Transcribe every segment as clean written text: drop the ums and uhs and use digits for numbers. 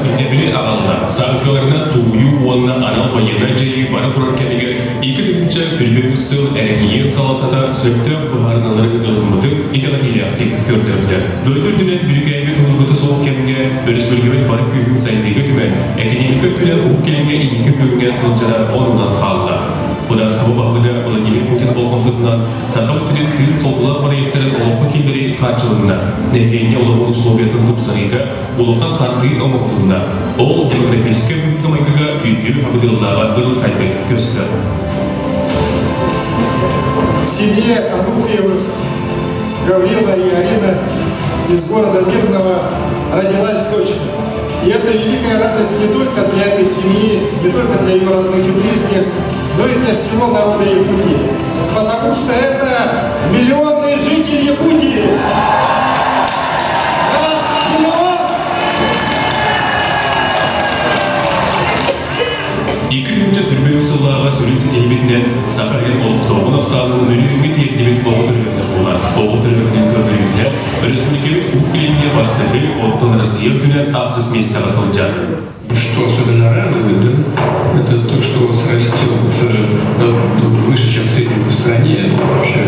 биһирэбили аҕалла. Санкцияларынан тууйуу уонна анал байыаннай дьайыы бара турар кэмигэр 2023 сыл эрэгийиэн салалтата сөптөөх быһаарыныылары ылыммытын итэҕэтиилээхтик көрдөрдө. Дойду үрдүнэн бүрүкээбит судургута суох кэмҥэ өрөспүүбүлүкэбит бары күүһүн сайдыыга түмэн, экэниэмикэ өттүнэн Уһук Илиҥҥэ инники күөҥҥэ сылдьара оннунан хаалла. Судаарыстыба баһылыга Владимир Путин болҕомтотунан Саха сирин тыын суолталаах бырайыактарын олоххо киллэрии хааччылынна. Нэһилиэнньэ олоҕун усулуобуйатын тупсарыыга улахан хардыы оҥоһулунна. Ол демографическай быһыыга-майгыга үтүө сабыдыаллааҕа ырылхайдык көстөр. Семье Ануфриевых Гаврила и Арина из города Мирного родилась дочь. И это великая радость не только для этой семьи, не только для ее родных и близких, но и для всего народа Якутии. Потому что это миллионные жители Якутии. Нас миллион! 2 сүүрбэ сыллааҕы сүрүн ситиһиибитинэн Саха сирин олохтооҕун ахсаанын мөлүйүөҥҥэ тиэрдибит оҕо төрөөһүнэ буолар. Оҕо төрөөһүнүн көрдөрүүтэ өрөспүүбүлүкэбит Уһук Илиҥҥэ бастакы, оттон Россия үрдүнэн ахсыс миэстэҕэ сылдьар. Что особенно радует, да, это то, что у вас растет выше, чем в среднем по стране, вообще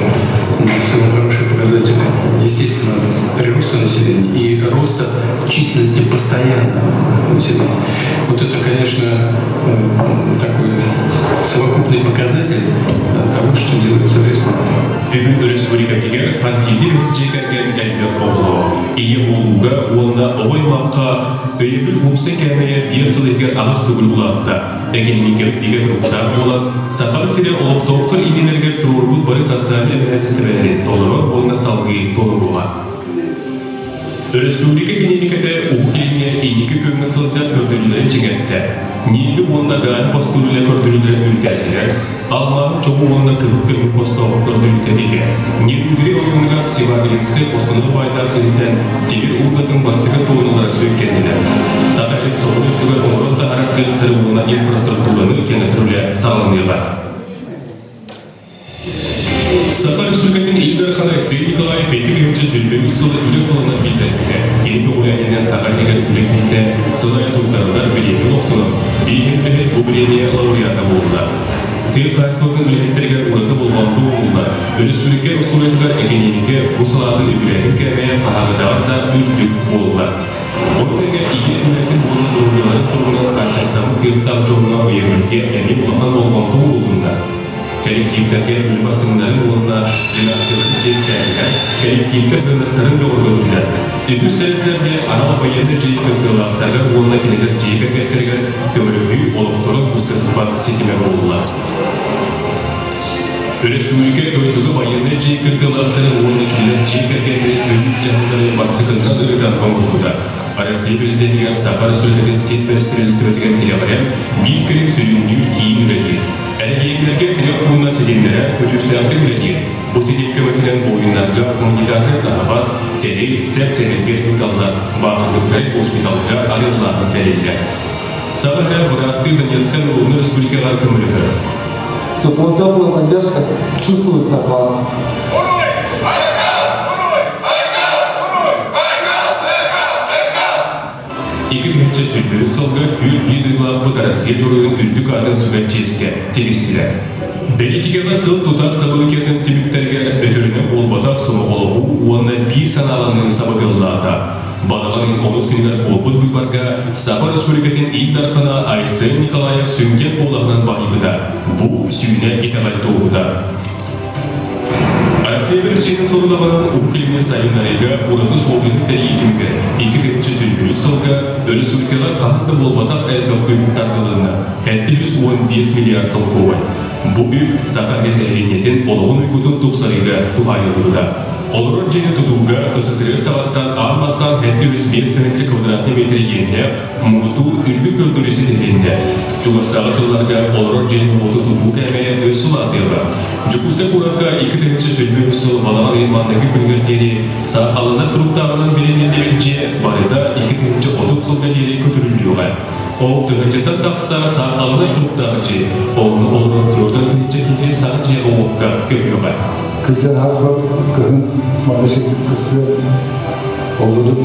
в целом хорошие показатели, естественно, прироста населения и роста численности постоянного населения. Вот это, конечно, такой совокупный показатель того, что делается в республике. Бүгүн өрөспүүбүлүкэтигэр хас биирдии дьиэ кэргэн элбэх оҕолоох. Ийэ буолууга уонна оҕо аймахха өйөбүл уопсай кээмэйэ 5 сыл иһигэр аҕыс төгүл улаатта. Экэниэмикэбит бигэ туруктаах буолан, Саха сирэ олохтоохтор иннилэригэр туруорбут бары социальнай эбэһээтэлистибэлэри толорор уонна салгыы толоруоҕа. Өрөспүүбүлүкэ экэниэмикэтэ Уһук Илиҥҥэ инники күөҥҥэ сылдьар көрдөрүүлэрин чиҥэттэ. Ньиэби уонна гааһы хостуур үлэ көрдөрүүлэрин үрдээтилэр. Алмааһы чоҕу уонна кыһыл көмүс хостооһун көрдөрүүтэ бигэ. Нерюнгри оройуонугар Севавелинскай хостонор баайдаах сириттэн тимир уулгатын бастакы туоналара сүөккэннилэр. Саха сирин соҕуруу өттүгэр оҥорон таһаарар кыахтары уонна инфраструктураны кэҥэтэр үлэ саҕаланыаҕа. Саха Республикатын Ил Дархана Алексей Николаев 2023 сыл үлэ сылынан биллэрбитэ. Кини көҕүлээһининэн Саха иһигэр үлэ киһитэ сыл аайы туттарыллар бириэмийэ олохтонон, бииһин бу бириэмийэ лауреата буолла. Тыа хаһаайыстыбатын үлэһиттэригэр ураты болҕомто ууруллар. Өрөспүүбүлүкэ устуоруйатыгар экэниэмикэ бу салаатын үбүлээһин кээмэйэ хаһааҥҥытааҕар да үрдүк буолла. Ону тэҥэ ийэ үлэтин уонна доруобуйаларын туругунан хааччахтаммыт кыахтаах дьоҥҥо өйөбүлгэ эмиэ улахан болҕомто уурулунна. Кэлэктииптэргэ үлэ бастыҥнарын уонна династияларын чиэстээтилэр, кэлэктииптэр сыаннастарын бөҕөргөттүлэр. Үгүс тэрилтэлэргэ анал байыаннай дьайыы кыттыылаахтарыгар уонна кинилэр дьиэ кэргэттэригэр көмөлөһүү олохторун быстыспат ситимэ буолла. Өрөспүүбүлүкэ дойдуга байыаннай дьиэ кыттыылаахтарын уонна кинилэр дьиэ кэргэннэрин өйүүр дьаһаллары бастакыннан ыытан оҥорбута. Россия Президенигэр Саха Республикатын сис бэрэстэбиитэлистибэтигэр тирэҕирэн биир кэлим сүрүннүүр киин үлэлиир. Эрэгийиэннэргэ тирэх пууна ситимнэрэ көдьүүстээхтик үлэлиир. Бу ситим көмөтүнэн буойуннарга гуманитарнай таһаҕас, тэрил, сэп-сэбиргэ ыыталлар, баатырдыктары госпиталга арыаллааһын тэриллэр. Саха сирэ бырааттыы Донецкай Народнай Республикаҕа көмөлөһөр. Чтобы теплая поддержка чувствуется от вас. 2023 сылга 41 дойдулаахпыт Россия Дьоруойун үрдүк аатын сүгэн чиэскэ тигистилэр. Бэлитикэҕэ сыл тутаах событиетын түмүктэригэр өтөрүнэн буолбатах сомоҕолоһуу уонна биир санааланыы сабыдыаллаата. Балаҕан ыйын онус күнүгэр буолбут быыбарга Саха Республикатын Ил Дархана Айсен Николаев сүҥкэн куолаһынан баһыйбыта. Бу сүүнэ итэҕэл туоһута. Россия биричиэнин сорудаҕынан Уһук Илиҥҥи сайыннарыыга ураты суолтаны тэрийии түмүгэр 2023 сылга өрөспүүбүлүкэҕэ хаһан да буолбатах элбэх үп тардылынна – 715 миллиард солкуобай. Бу үп Саха сирин нэһилиэнньэтин олоҕун уйгутун тупсарыыга туһаайыллыбыта. Олорор дьиэни тутууга СССР саҕаттан аан бастаан 705 тыһыынча квадратный метр иэннээх муҥутуур үрдүк көрдөрүү ситиһилиннэ. Чугастааҕы сылларга олорор дьиэни-уоту тутуу кээмэйэ өссө улаатыаҕа. Дьокуускай куоракка 2023 сыл балаҕан ыйын маҥнайгы күнүгэр диэри саахалланар туруктааҕынан билиниллибит дьиэ барыта 2030 сылга диэри көтүрүллүөҕэ. Ол тыһыынчаттан тахса саахалланар туруктаах дьиэ. Онно олорор 4 тыһыынча киһи саҥа дьиэҕэ-уокка көһүөҕэ. Кырдьан хаалбат кыһын манна сирдик кыстыа олордун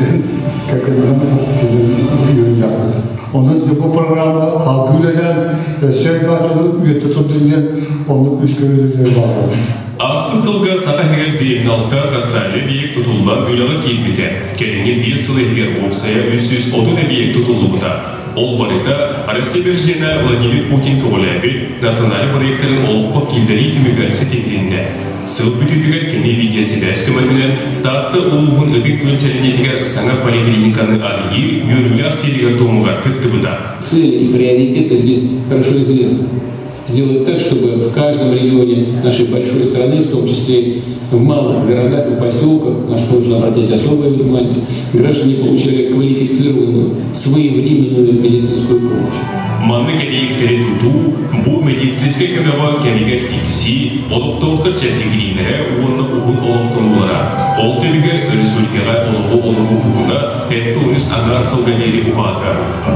кэргэнинэн үөрүүлээхпит. Онон бу программа алгы үлэлээн өссө элбэх дьону үөттэ турдун диэн оннук үс көрүүлэр бааллар. Ааспыт сылга Саха иһигэр биэһин социальнай эбийиэк тутуллан үлэҕэ киирбитэ. Кэлиҥҥи 5 сыл иһигэр уопсайа 330 эбийиэк тутуллубута. Ол барыта Россия Президенэ Владимир Путин көҕүлээбит национальнай бырайыактарын олоххо киллэрии түмүгэр ситиһилиннэ. Сыл бүтүүтүгэр кини видеосибээс көмөтүнэн Таатта улууһун Ытык Күөл сэлиэнньэтигэр саҥа поликлиниканы арыйыы үөрүүлээх сиэригэр-туомугар кыттыбыта. Цели и приоритеты здесь хорошо известны. Сделать так, чтобы в каждом регионе нашей большой страны, в том числе в малых городах и поселках, на что нужно обратить особое внимание, граждане получали квалифицированную, своевременную медицинскую помощь. Маннык эбийиэктэри тутуу бу медицинскэй көмөҕө кэмигэр тиксии, олохтоохтор чэбдигириилэрэ уонна уһун олохтонуулара. Ол түмүгэр өрөспүүбүлүкэҕэ олоҕу олоруу уһуна 73 аҥаар сылга диэри уһаата.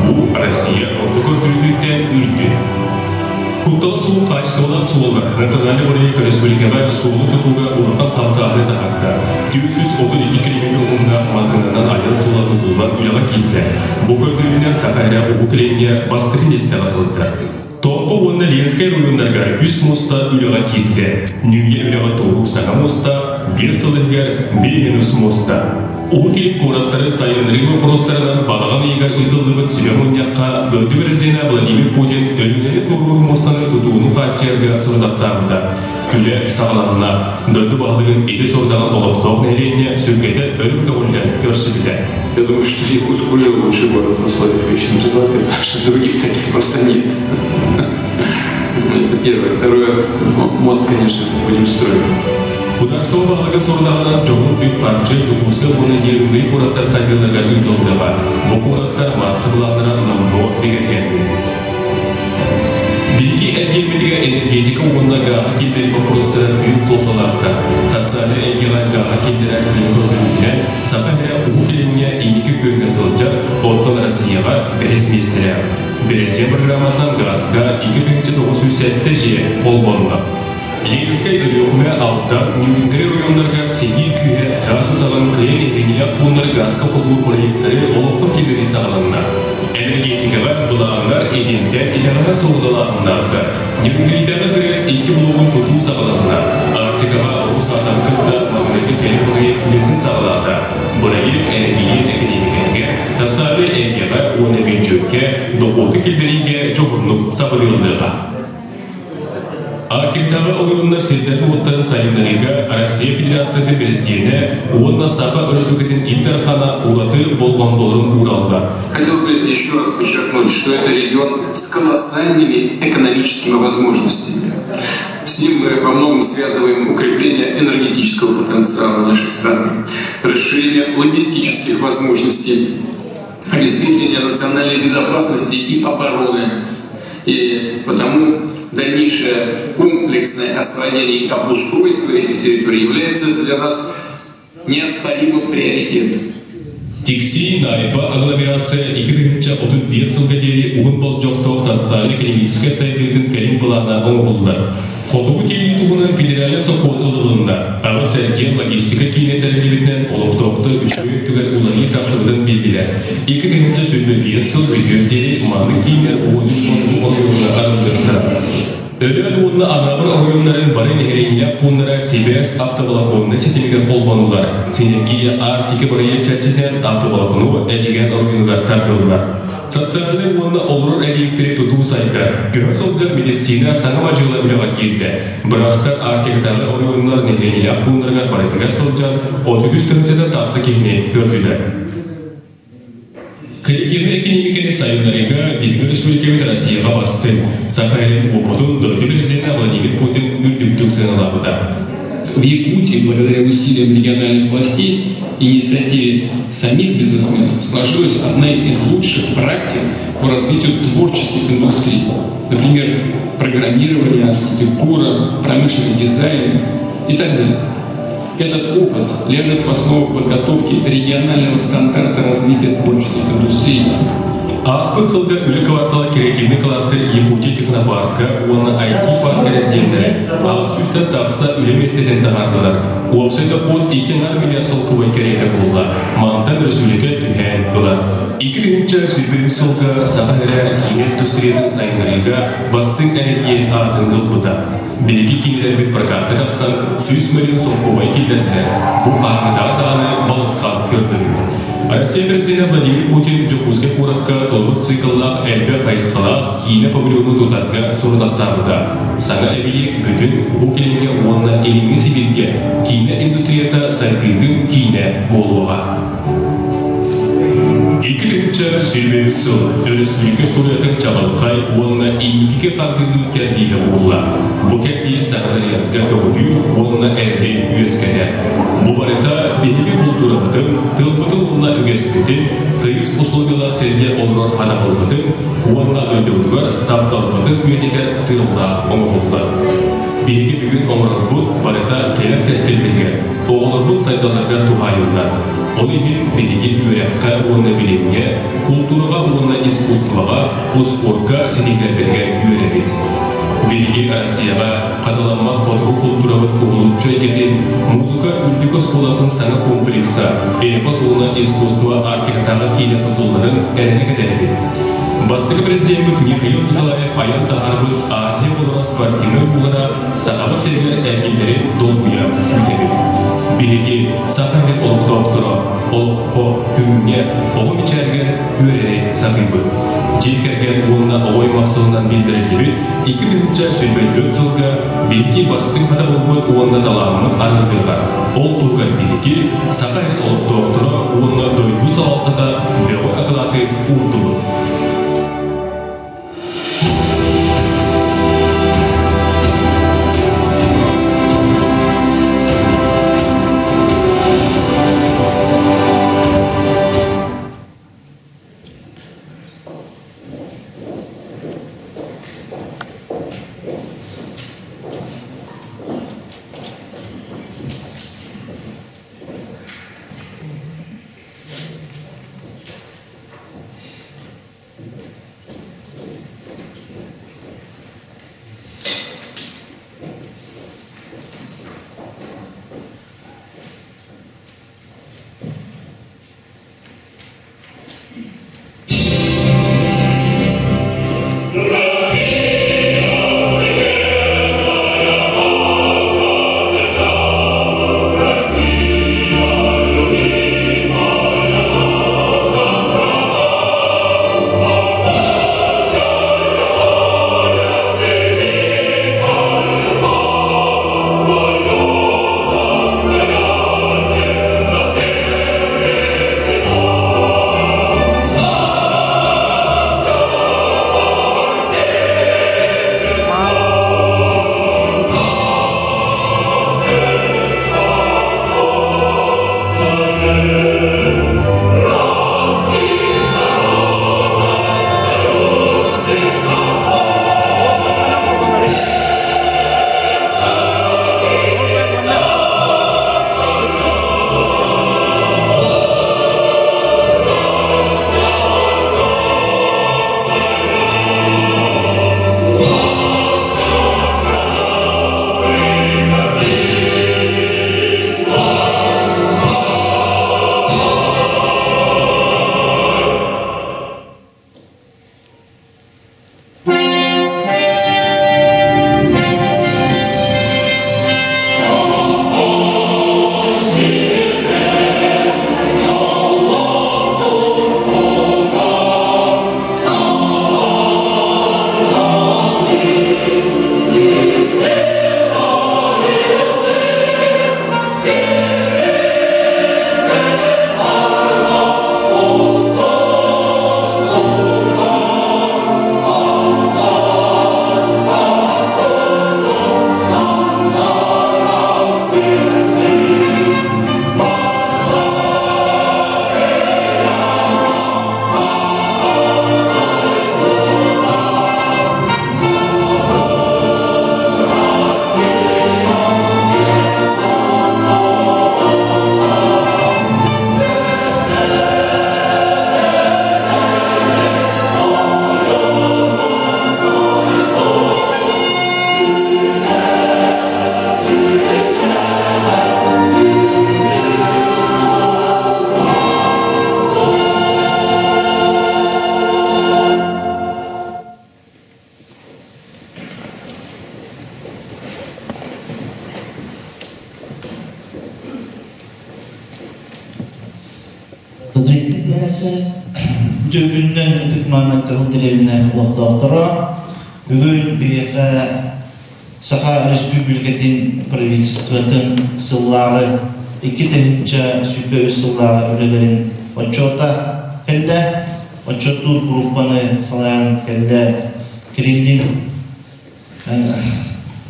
Бу Россия орто көрдөрүүтүттэн үрдүк. Куттала суох хаачыстыбалаах суоллар национальнай бырайыак өрөспүүбүлүкэҕэ суолу тутууга улахан хамсааһыны таһаарда. 432 километр уһуннаах массыынанан айан суола тутуллан үлэҕэ киирдэ. Бу көрдөрүүнэн Саха эрэ Уһук Илиҥҥэ бастакы миэстэҕэ сылдьар. Томпо уонна Ленскэй оройуоннарыгар үс муоста үлэҕэ киирдэ. Нүүйэ үрэҕи туоруур саҥа муоста, 5 сыл иһигэр биэһин муоста. Уһук Илин куораттарын сайыннарыы боппуруостарынан балаҕан ыйыгар ыытыллыбыт сүбэ мунньахха дойду президенэ Владимир Путин Өлүөнэни туоруур муостаны тутууну хааччыйарга сорудахтаабыта. Үлэ саҕаланна. Дойду баһылыгын ити сорудаҕын олохтоох нэһилиэнньэ сүргэтэ өрө көтөҕүллэн көрсүбүтэ. Я думаю, что Якутск уже лучший город в условиях вечной мерзлоты, потому что других таких просто нет. Это первое. Второе, мост, конечно, будем строить. Ударсова баһылыгын сорудаҕынан дьоһун үп-харчы Дьокуускай уонна Нерюнгри куораттар сайдыыларыгар ыытыллыаҕа. Бу куораттар маастар-былааннара номнуо бигэргэммит. Биһиги эргиэммитигэр энергетика уонна гааһы киллэрии боппуруостара тыын суолталаахтар. Социальнай эйгэҕэ гааһы киллэрэр тыын көрдөрүүтүнэн Саха сирэ Уһук Илиҥҥэ инники күөҥҥэ сылдьар, оттон Россияҕа бэһис миэстэлээх. Бэлдьэ программатынан гааска 2907 дьиэ холбонно. Ленскэй, Өлүөхүмэ, Алдан, Ньүгүнгри оройуоннарыгар сэрии күүһэ гаас утаҕын кыайан иһиниэх пууннары гааска холбуур проектары олоххо киллэрии саҕаланна. Энергетикаҕа былааннар илинтэн итэҕэһэ суолталааһыннаахтар. Ньүгүнгритээҕи ГРЭС икки блогун тутуу саҕаланна. Арктикаҕа Русатом кытта маҥнайгы кэлим бырайыак үлэтин саҕалаата. Бырайыак эрэгийиэн экэниэмикэтигэр, социальнай эйгэҕэ уонна бүддьүөккэ дохуоту киллэриигэ дьоһуннук сабыдыаллыаҕа. Арктиктааҕы оройуоннар сирдэрин-уоттарын сайыннарыыга Россия Федерациятын Президенэ уонна Саха Өрөспүүбүлүкэтин Ил Дархана ураты болҕомтолорун уураллар. Хотел бы еще раз подчеркнуть, что это регион с колоссальными экономическими возможностями. С ним мы во многом связываем укрепление энергетического потенциала нашей страны, расширение логистических возможностей, обеспечение национальной безопасности и обороны. И потому дальнейшее комплексное освоение и обустройство этих территорий является для нас неоспоримым приоритетом. Тиксии Найба агломерация 2035 сылга диэри уһун болдьохтоох социально-экономическай сайдыытын кэлим былаана оҥоһуллар. Хотугу тиэйии туһунан федеральнай сокуон ылылынна. Аҕыс эргиэн логистика киинэ тэриллибитинэн олохтоохтор үчүгэй өттүгэр уларыйыы тахсыбытын биллилэр. 2025 сыл бүтүөр диэри маннык кииннэр 13 хотугу оройуоҥҥа арыллыахтара. Өлөөн уонна Анаабыр оройуоннарын бары нэһилиэнньэлээх пууннара сибээс автоволоконнай ситимигэр холбонулар. Синергия Арктика бырайыак чэрчитинэн автоволокону Эдьигээн оройуонугар тардыллар. Социальнай уонна олорор эбийиэктэри тутуу сайдар. Көһө сылдьар медицина саҥа мадьыала үлэҕэ киирдэ. Быраастар Арктикатааҕы оройуоннар нэһилиэнньэлээх пууннарыгар барытыгар сылдьан 33 тыһыынчата тахса киһини көрдүлэр. Креативнай экэниэмикэни сайыннарыыга биһиги өрөспүүбүлүкэбит Россияҕа бастыҥ, Саха сирин уопутун дойду президенэ Владимир Путин үрдүктүк сыаналаабыта. В Якутии, благодаря усилиям региональных властей и инициативе самих бизнесменов, сложилась одна из лучших практик по развитию творческих индустрий. Например, программирование, архитектура, промышленный дизайн и так далее. Этот опыт лежит в основу подготовки регионального стандарта развития творческих индустрий. Ааспыт сылга Үлэ квартала креативный кластер Якутия технопарка уонна IT-парк эрэсдиэннэрэ 800-тэн тахса үлэ миэстэтин таһаардылар. Уопсай дохуот 2,5 миллиард солкуобай кэриэтэ буолла. Мантан өрөспүүбүлүкэ түһээн ылар. 2021 сылга Саха сирэ киинэ индустриятын сайыннарыыга бастыҥ эрэгийиэн аатын ылбыта. Биһиги киинэлэрбит прокатка тахсан 100 миллион солкуобай киллэрдилэр. Бу хаһааҥҥытааҕы даҕаны балысхан көрдөрүү. Россия президенэ Владимир Путин Дьокуускай куоракка толору цикллаах элбэх хайысхалаах киинэ павильону тутарга сорудахтаабыта. Саҥа эбийиэк бүтүн Уһук Илиҥҥэ уонна Илиҥҥи Сибииргэ киинэ индустрията сайдыытын киинэ буолуоҕа. 2023 сыл өрөспүүбүлүкэ суруйатын чаҕылхай уонна инникигэ хардыылыыр кэрдииһэ буолла. Бу кэрдиис саҥарыйарга көҕүлүүр уонна эрэли үөскэтэр. Бу барыта биһиги култуурабытын, тылбытын уонна үгэспитин, тыйыс усулуобуйалаах сиргэ олорор хатабылбытын уонна дойдубутугар тапталбытын үйэтитэр сыаллаах оҥоһуллар. Биһиги бүгүн оҥорорбут барыта кэлэр кэскилбитигэр, оҕолорбут сайдалларыгар туһаайыллар. Ол иһин биһиги үөрэххэ уонна билимҥэ, култуураҕа уонна искусствоҕа, успуорка ситиһиилэрбитигэр үөрэбит. Биһиги Россияҕа хатыламмат хотугу култуурабыт уһулуччу эйгэтин, музыка үрдүк оскуолатын саҥа комплекса, эпос уонна искусство Арктикатааҕы киинэ тутулларын эрэнэ кэтэһэбит. Бастакы президеммит Михаил Николаев айан таһаарбыт Азия оҕолоро спортивнай уулара Сахабыт сиригэр эргиллэрин долгуйа күүтэбит. Биһиги Саха сирин олохтоохторо олоххо, күҥҥэ, оҕо мичээригэр үөрэри сатыыбыт. Дьиэ кэргэн уонна оҕо аймах сылынан биллэриллибит 2024 сылга биһиги бастыҥ хатабылбыт уонна талааммыт арыллыаҕа. Ол туһугар биһиги Саха сирин олохтоохторо уонна дойду салалтата бөҕө акылааты уурдубут. Үтүө күнүнэн ытык-мааны Кыһыл дэриэбинэ олохтоохторо! Бүгүн биһиэхэ Саха Өрөспүүбүлүкэтин правительствотын сыллааҕы 2023 сыллааҕы үлэлэрин отчуота кэллэ. Отчуоттуур группаны салайан кэллэ Кириллин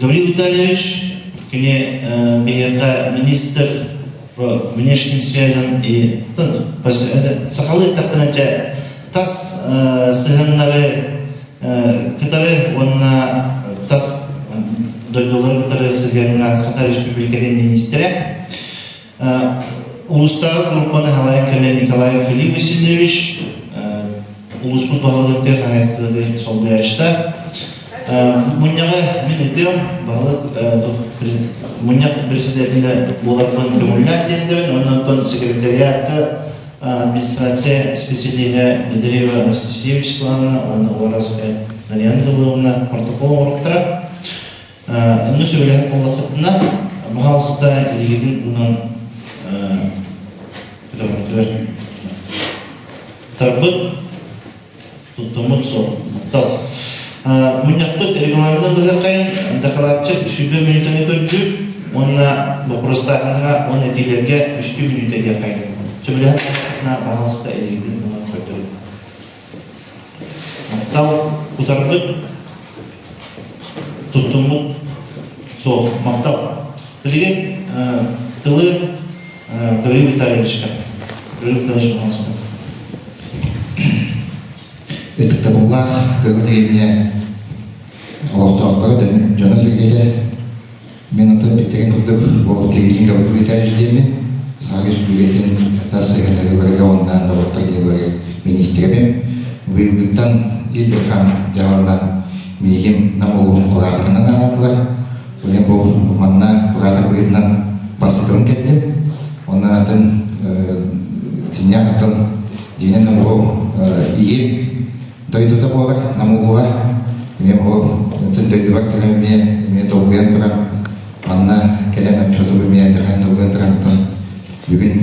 Гаврил Витальевич, кини биһиэхэ министр по внешним связям и сахалыы эттэхпинэ дьэ тас сыһыаннары кытары уонна тас дойдулары кытары сыһыаҥҥа Саха Республикатын министрэ Улуустааҕы группаны салайан кэлэ Николаев Филипп Васильевич, улууспут баһылыгын тыа хаһаайыстыбатын солбуйааччыта. Мунньаҕы мин ыытыам, баһылык мунньах председателэ буоларбын көҥүллээх диэн этэбин, уонна оттон секретариатка администрация специалиһэ Недреева Анастасия Вячеславовна уонна Уаровская Нарьяна Гавриловна протокол оҥоруктара. Онно сөбүлэһэр буоллаххытына, баһаалыста илиигитин уунан көтөҕөргүтүгэр тарбыт, туттуммут суох. Махтал. Мунньахпыт регламентын быһыаххайын дакылаатчы 20 мүнүүтэни көрдүүр уонна боппуруостааһыҥҥа уонна этиилэргэ үстүү мүнүүтэ диэххэйин. Сөбүлэһэр буоллаххытына, баһаалыста илиигитин уунан көрдөрүҥ. Махтал. Утарбыт туттуммут суох. Махтал. Билигин тылы Гаврил Витальевичка. Гаврил Витальевич, пожалуйста. Ытыктабыллаах Кыһыл дэриэбинэ олохтоохторо дьоно-сэргэтэ Мин оттон биттэрин курдук ол Кириллин Гаврил Витальевич диэммин, Саха Республикатын тас сыһыаннарыгар уонна норуоттар үлэлэригэр миниистирэбин. Быйылгыттан Ил Дархан дьаһалынан миигин Нам улууһун кураторынан анаатылар. Уонна бу манна куратор быһыытынан бастакыбын кэллим. Онон атын киниэхэ атын дьиҥинэн бу ийэм дойдута буолар Нам улууһа. Эмиэ бу дойдубар кэлэн эмиэ эмиэ долгуйан туран манна кэлэн отчуоту эмиэ дьаһайан долгуйан туран бүгүн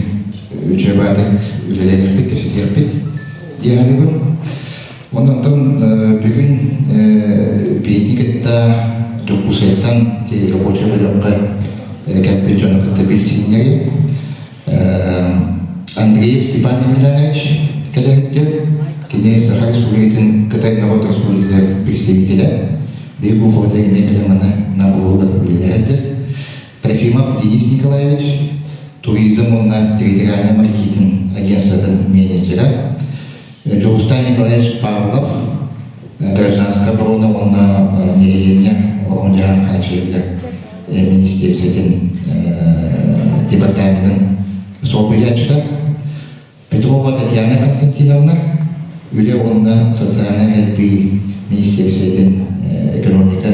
үчүгэй баатык үлэлэһиэхпит, кэпсэтиэхпит дии саныыбын. Онтон бүгүн биһиги кытта Дьокуускайтан рабочай бөлөххө кэлбит дьону кытта билсиһиннэри Андреев Степан Емельянович кэлэһиттэр. Кини Саха Республикатын Кытай норуот республиката представителэ. Биир группабыта эмиэ кэлэн манна Наболуга үлэлэһэллэр. Трофимов Денис Николаевич, туризм уонна территориальнай маркетинг агентствотын менеджерэ. Дьулустан Николаевич Павлов, гражданская оборона уонна нэһилиэнньэ олоҕун-дьаһаҕын хааччыйыыга министиэристибэтин департаменын солбуйааччыта Петрова Татьяна Константиновна, үлэ уонна социальнай сайдыы министиэристибэтин экономика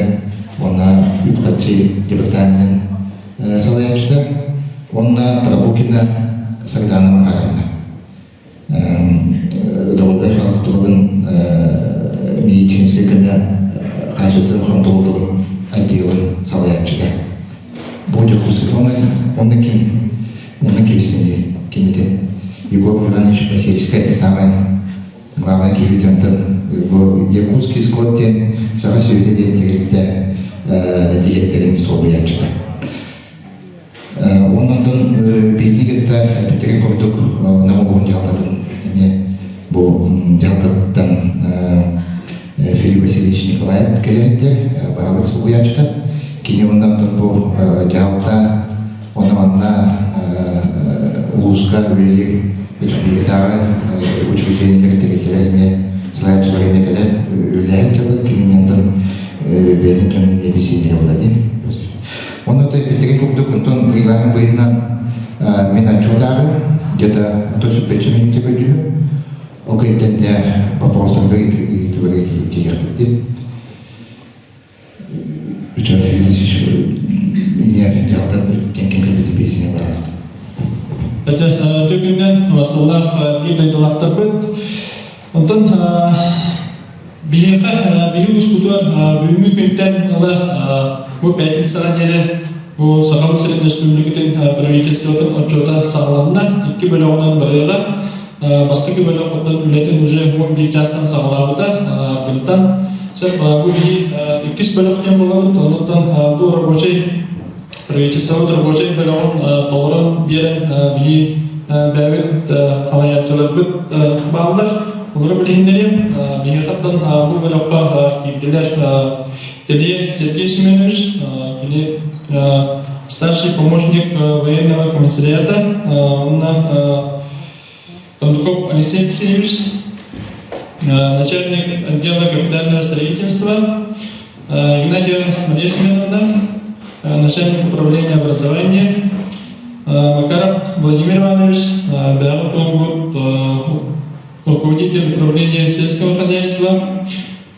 уонна үп-харчы департаменын салайааччыта уонна Тарабукина Сардаана Макаровна. Доҕордор хаалыстыбаларын медицинскэй көмө хаачыстыбатын хонтуруоллуурун отделын салайааччыта. Бу Дьокуускай онно ким онно кибистинди кимити Егор Иванович Посельскай самай главный киһитантан бу Якутский скот диэн саха сүөһүтэ диэн тэрилтэ дириэктэрин солбуйааччыта. Уонна онтон биһиги кытта эппиттэрин курдук Нам улууһун дьаһалтатын эмиэ бу дьаһалтаттан Филипп Васильевич Николаев кэлэһиттэр баһылык солбуйааччыта. Кини уонна онтон бу дьаһалта уонна манна улууска үлэлиир республикатааҕы учреждениелэр тэрилтэлэр эмиэ салайааччылар эмиэ кэлэн үлэлэһэн турар. Кини онтон бэйэтин дьонун эмиэ билсиһиннэрэ буолла дии. Онно эппиттэрин курдук, онтон регламент быһыытынан мин отчуотааҕы где-то 35 мүнүүтэ көрдүһүм. Ол кэнниттэн дьэ вопростарга ыйытыылары киириэхпит. Үчүгэй Меня дьаһалтан ким кэлбити песня пожалуйста. Это түгүнэн сыллаах биир дойдулаахтарбыт. Онтон Биһиэхэ, биһиги улууспутугар бүгүҥҥү күнтэн ыла бу пятницаҕа диэри бу Сахабыт сирин Республикатын правительствотын отчуота саҕаланна. Икки бөлөҕүнэн барыаҕа. Бастакы бөлөх оттон үлэтин уже 11 чаастан саҕалаабыта Арбынтан. Сөп, бу биһи иккис бөлөх диэн буолабыт. Оннуттан бу рабочай правительствобыт рабочай бөлөҕүн толорон биэрэн биһи бэйэбит салайааччыларбыт бааллар. Олору билиһиннэриэм. Биһиэхэттэн бу бөлөххө киирдилэр Телеев Сергей Семенович, кини старший помощник военного комиссариата, онно Кондуков Алексей Алексеевич, начальник отдела капитального строительства, Игнатьева Мария Семеновна, начальник управления образования, Макаров Владимир Иванович, Бэҕэ Тунгут, руководитель управления сельского хозяйства,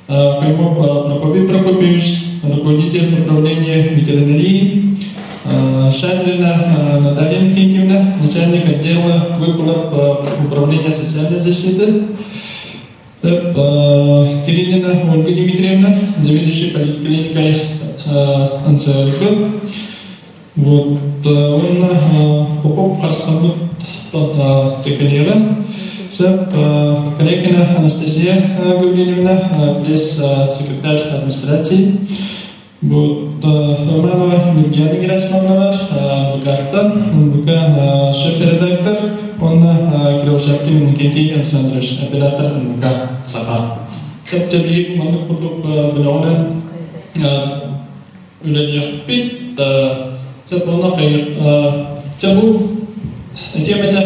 Каймов Прокопий Прокопьевич, руководитель управления ветеринарии, Шадрина Наталья Никитьевна, начальник отдела выплат управления социальной защиты, Кириллина Ольга Дмитриевна, заведующая поликлиникой НЦРК. Вот, уонна Попов Харысхаммыт Тэкэниэҕэ сөп Корякина Анастасия Гаврильевна, пресс-секретарь администрации. Вот, Романова Нургияна Герасимовналар, БК-тан, НБК шеф-редактор, уонна Кривошапкин Иннокентий Александрович, оператор НБК Саха. Сөп биһиги маннык курдук бөлөҕүнэн үлэлиэхпит. Сөп уонна чэ бу этиэм этэ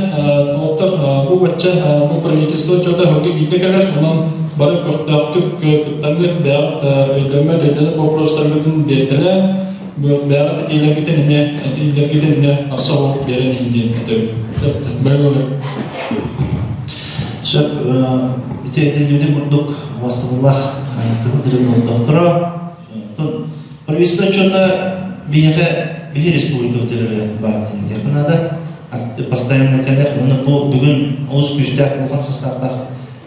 доҕоттор бу бачча бу правительство отчета өһүлгэ биирдэ кэлэр онон бары көхтөөхтүк кыттаҥҥыт бэйэҕит өйдөммөт өйдөнөр боппуруостаргытын биэртэлээн бэйэҕит этиилэргитин эмиэ этиилэргитин эмиэ харса оһох биэрэн иһин диэн этэбин. Бары Сөп ити этиллибитин курдук убастабыллаах тыл дириҥ олохтоохторо Правительство отчета биһиэхэ биһи республикабыт эрэ баар диэн наада. Постоянно кэлэр. Уонна бу бүгүн олус күүстээх улахан састааптаах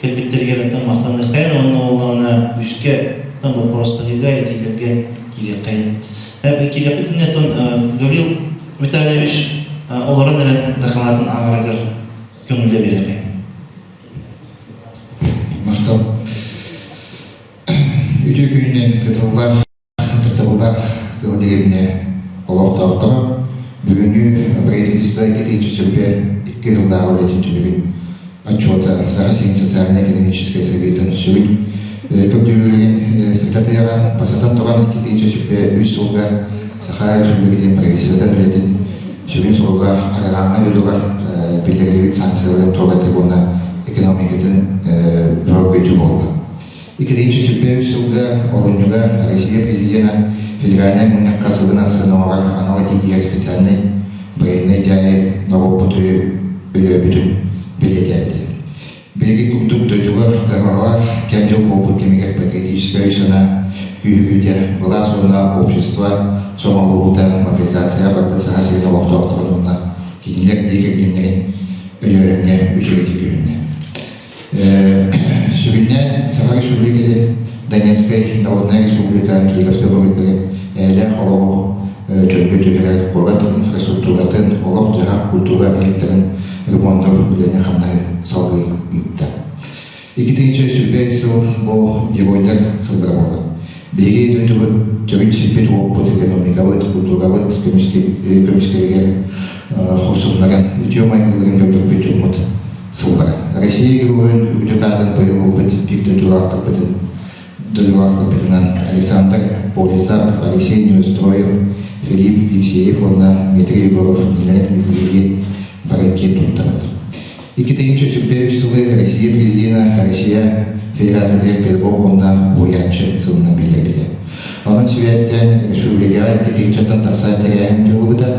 кэлбиттэригэр оттон махтаныаххайын уонна буоллаҕына күүскэ боппуруостаһыыга этиилэргэ киириэххэйин. Киириэхпит оттон Гаврил Витальевич олорон эрэ дакылаатын ааҕарыгар көҥүллэ биэриэххэйин. Махтал. Үтүө күнүнэн кытыллаах, ытыктабыллаах ыал дэриэбинэ олохтоохторо бүгүҥҥү правительство иккитинчи сүргэ икки сыллааҕы үлэтин түмүгүн отчуота Саха сирин социальнай-экономическай сайдыытын сүрүн көрдөрүүлэрин сырдатыаҕа бастатан туран иккитинчи сүргэ үс сылга Саха Республикатын правительствотын үлэтин сүрүн соруга арҕааҥҥы дойдулар биллэриллибит санкцияларын туоратыы уонна экономикатын бөҕөргөтүү буолла. Иккитинчи сүрбэ сылга олунньуга Россия президена федеральнай мунньахха сылын ахсын оҥорор анал этиитигэр специальнай военнай дьайыы норуоппут өйөөбүтүн бэлиэтээбитэ. Билигин курдук дойдуга кыһалҕалаах кэм-дьыл буолбут кэмигэр патриотическай өй-санаа күүһүрүүтэ, былаас уонна общество сомоҕолоһуута мобилизацияҕа барбыт Саха сирин олохтоохторун уонна кинилэр дьиэ кэргэннэрин өйөөһүҥҥэ үчүгэйдик көһүннэ. Сүрүннээн Саха Республикатын, Донецкай Народнай Республика, Кировскай областары эйэлээх олоҕу чөлгө түһэрэр куорат инфраструктуратын, олох-дьаһах культура объектарын ремоннуур үлэни-хамнаһы салгыы ыытта. 2021 сыл бу геройдар сыллара буолар. Биһиги дойдубут төрүт сирбит уоппут, экономикабыт, культурабыт көмүскэлигэр хорсуннарын, үтүө майгыларын көрдөрбүт дьоммут сыллара. Россия геройун үрдүк аатын быйыл ылбыт биир дойдулаахтарбытын дойдулаахтарбытынан Александр Полисов, Алексей Неустроев, Филипп Евсеев уонна Дмитрий Егоров кинилэр биһиги бары киэн туттабыт. 2023 сылы Россия президена Россия Федерациятыгар педагог уонна уһуйааччы сылынан биллэрбитэ. Онон сибээстээн республикаҕа 2 тахса тэрээһин ыытыллыбыта.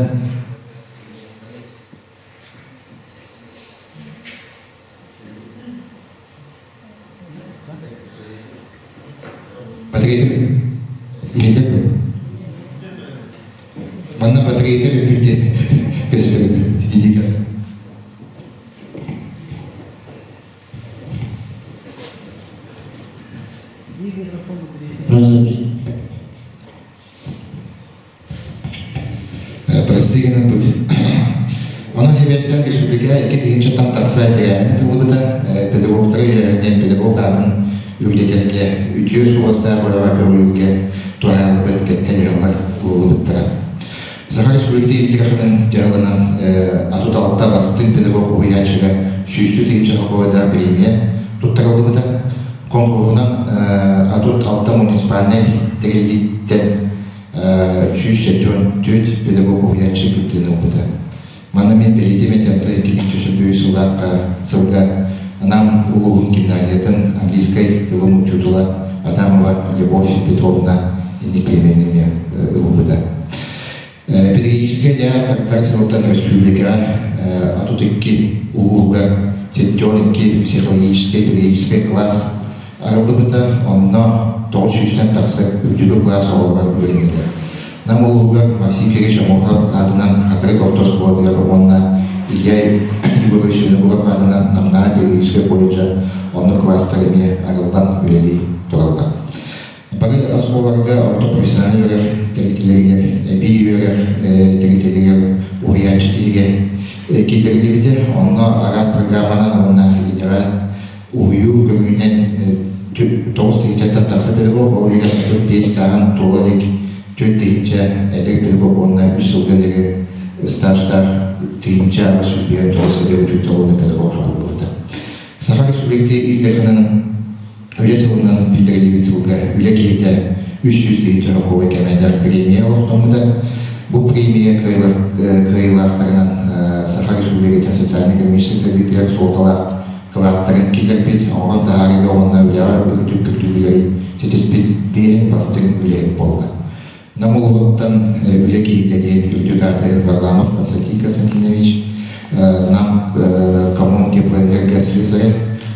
Батарейка иһитэр дуо? Манна батарейка бүппүт диэн көстөр индикатор. Раз, два, три. Прости гынан бу. Онон Хебецтэн республика республика 2000-тан тахса тэрээһин тыллыбыта, педагогтары үөрэҕинэн педагог аатын үрдэтэргэ, үтүө суобастаах үлэҕэ көҕүлүүргэ туһаайыллыбыт кэккэ дьаһаллар ылыллыбыттара. Саха Республикатын Ил Дарханын дьаһалынан 36 бастыҥ педагог уһуйааччыга сүүстүү тыһыынча холкуойдаах бириэмийэ туттарыллыбыта. Конкурсунан 36 муниципальнай тэриллииттэн 174 педагог уһуйааччы кыттыыны ылбыта. Манна мин бэлиэтиэм этэ 2003 сыллаахха сылга Нам улууһун гимназиятын английскай тылын учуутала Адамова Любовь Петровна инник премияны ылбыта. Педагогическай дьаһалтар сылтан республикаҕа 32 улууһугар 72 психологическай педагогическай класс арыллыбыта, онно 900-тэн тахса үрдүкү кылаас оҕолоро үөрэнэллэр. Нам улууһугар Максим Федорович Омурҕап аатынан Хатырык орто оскуолатыгар уонна Илья Егорович Винокуров аатынан Намнааҕы педагогическай колледжа оннук кылаастар эмиэ арыллан үлэлии тураллар. Бары оскуолаларга орто профессиональнай үөрэх тэрилтэлэригэр, эбии үөрэх тэрилтэлэригэр уһуйааччы тиһигэ киллэриллибитэ. Онно араас программанан уонна идэҕэ уһуйуу көрүҥүнэн 9 тыһыынчаттан тахса педагог, ол иһигэр 35 сааһын туола илик 4 тыһыынча эдэр педагог уонна 3 сылга диэри стажтаах 1859 эдэр учуутал уонна педагог хабыллыбыта. Саха Республикатын Ил Дарханын Үлэ сылынан биллэриллибит сылга үлэ киһитэ 300 тыһыынча сокуобай кэмэйдээх премия олохтоммута. Бу премия кыайыылаахтарынан Саха Республикатын социальнай-экономическай сайдыытыгар суолталаах кылааттарын киллэрбит, оҥорон таһаарыыга уонна үлэҕэ үрдүк көрдөрүүлэри ситиспит биэһин бастыҥ үлэһит буолла. Нам улууһуттан үлэ киһитэ диэн үрдүк ааты Варламов Константин Константинович, Нам коммун теплоэнерго слесаря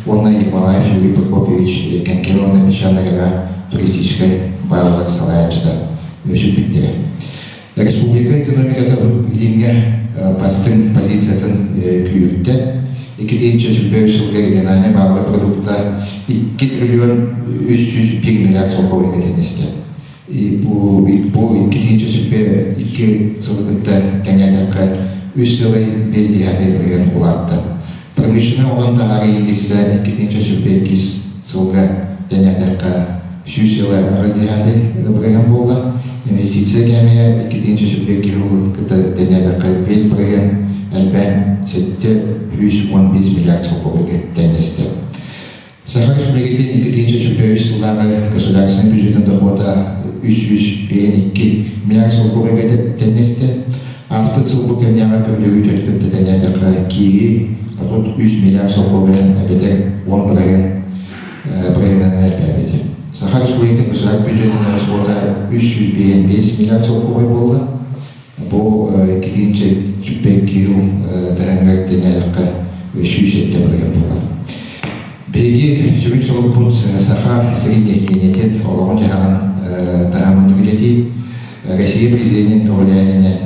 уонна Ермолаев Юрий Прокопьевич Кэҥкэмэ уонна Мещанагара туристическай баалалар салайааччыта сүппүттэрэ. Республика экономиката билиҥҥэ бастыҥ позициятын күүһүртэ. 2023 сылга региональнай баалабай продукта 2 триллион 301 миллиард солкуобайга тэннистэ. Бу 2022 сылы кытта тэҥнээтэххэ, 3,5% улаатта. Промышленнай оҥорон таһаарыы индексэ 2022 сылга тэҥнээтэххэ, 100,8% буолла. Инвестиция кээмэйэ 2022 сылы кытта тэҥнээтэххэ, 5% элбээн 715 миллиард солкуобайга тэҥнэстэ. Саха Республикатын 2023 сыллааҕы государственнай бюджетын дохуота 352 миллиард солкуобайга тэннэстэ. Ааспыт сыл бу кэмнээҕи көрдөрүү төрүт кытта тэннээтэххэ киирии 33 миллиард солкуобайынан эбэтэр 10% бырыһыанынан элбээбит. Саха Республикатын государственнай бюджетын ороскуота 355 миллиард солкуобай буолла. Бу 2022 сыл таһымыгар тэннээтэххэ 107% буолар. Биһиги сүрүн сорукпут Саха сирин нэһилиэнньэтин олоҕун-дьаһаҕын таһымын үлэтии, Россия президенин көҕүлээһининэн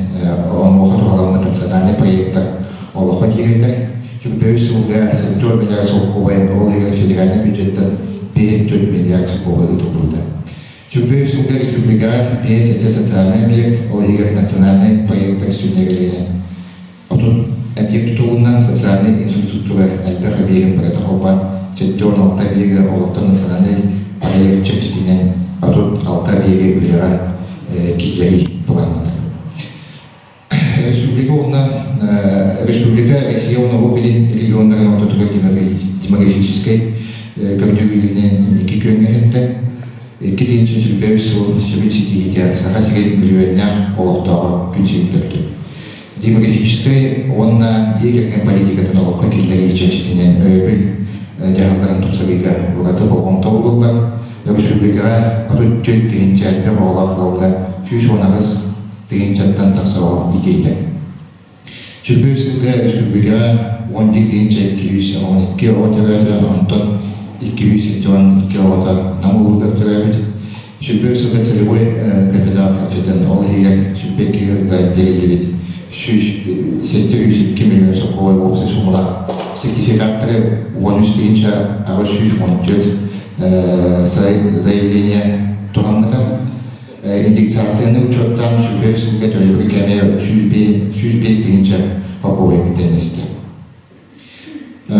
онуоха туһаламмыт национальнай проектар олоххо киирэллэр. Чүмпэбит сылга 74 миллиард солкуобай, ол иһигэр федеральнай бюджеттан 54 миллиард солкуобай ыытыллыбыта. Чүмпэбит сылга республикаҕа 57 социальнай объект, ол иһигэр национальнай проектар сүнньүлэринэн Отут объект тутулунан социальнай инфраструктура элбэх объегын барыта холбоон 76 объегы олохтон национальнай проект чэрчитинэн 36 объегы үлэҕэ киллэрии былааннанар. Республика уонна республика Россия уонна Уһук Илин регионнарын ортотугар демографическай көрдөрүүлэринэн инники күөҥҥэ иһэллэр. 2023 сыл сүрүн ситиһиитэ Саха сирин миллионнаах олохтооҕо күн сирин көрдө. Демографическай уонна дьиэ кэргэн политикатын олоххо киллэрии чэрчитинэн өйөбүл дьаһалларын тупсарыыга ураты болҕомто ууруллар. Өрөспүүбүлүкэҕэ 34 тыһыынча элбэх оҕолоох ыалга 118 тыһыынчаттан тахса оҕо иитиллэр. Сүрбэ сылга өрөспүүбүлүкэҕэ 11 212 оҕо төрөөтө, онтон 272 оҕото Нам улууһугар төрөөбүт. Сүрбэ сылга целевой капитал харчытын, ол иһигэр 22 сылга бэриллибит 702 миллион сокуобай уопсай суммалаах сертификаттары 13 814 заявление туһаммыта. Индексацияны учуоттаан сүрбэ сылга төлөбүр кэмэ 105 тыһыынча холкуобайга тэннэстэ.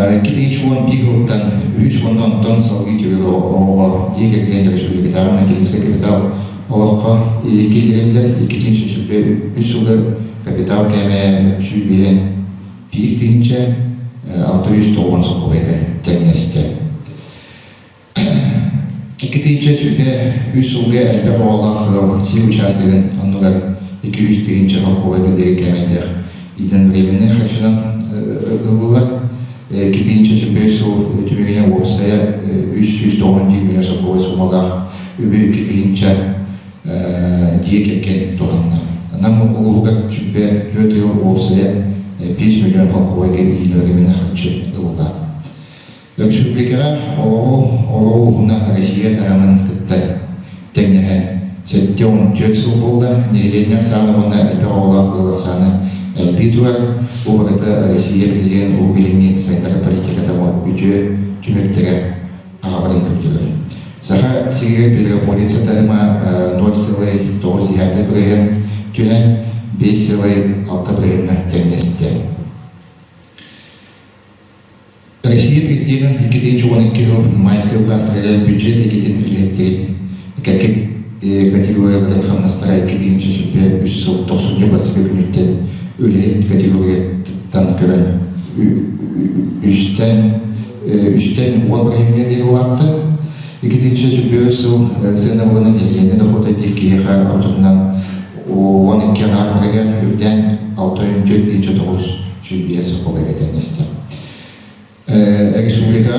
211 сылтан үһүс уонна онтон салгыы төгүл оҕоҕо дьиэ кэргэн республикатааҕы материнскай капитал олоххо киллэриллэр 223 сылга капитал кээмэйэ 151 690 солкуобайга тэҥнэстэ. 2 сүбэ үс сылга элбэх оҕолоох ыал сир учаастагын оннугар 200 000 солкуобайга диэри кээмэйдээх иитэн временнай харчынан ыллылар. 2 сүбэ сыл түмүгүнэн уопсайа 391 миллион солкуобай суумалаах үбү 2 тыһыынча дьиэ кэргэн туһанна. Нам улууһугар сүбэ 4 ыал уопсайа 5 миллион солкуобайга иитэн временнай харчы ылла. Өрөспүүбүлүкэҕэ олоҕу олоҕу уһуна Россия таһымын кытта тэҥнэһэн 74 сыл буолла. Нэһилиэнньэ ахсаана уонна элбэх оҕолоох ыал ахсаана элбии турар. Бу барыта Россия президент Уһук Илиҥҥи сайыннарар политиката үтүө түмүктэрэ аҕаларын көрдөрөр. Саха сиригэр безработица таһыма 0,9% түһэн 5,6 бырыһыаҥҥа тэҥнэстэ. Россия президенин 2012 сыл майскай указтарыгар бюджет эйгэтин үлэһиттэрин кэккэ категорияларын хамнастара 2023 сыл тохсунньу бастакы күнүттэн үлэһит категорияттан көрөн үстэн үстэн 10 бырыһыаҥҥа диэри улаатта. 2023 сыл сыанабылынан нэһилиэнньэ дохуота биир киһиэхэ ортотунан 12 аҥаар бырыһыан үрдээн 6,4 905 сокуолга тэҥнэстэ. Республика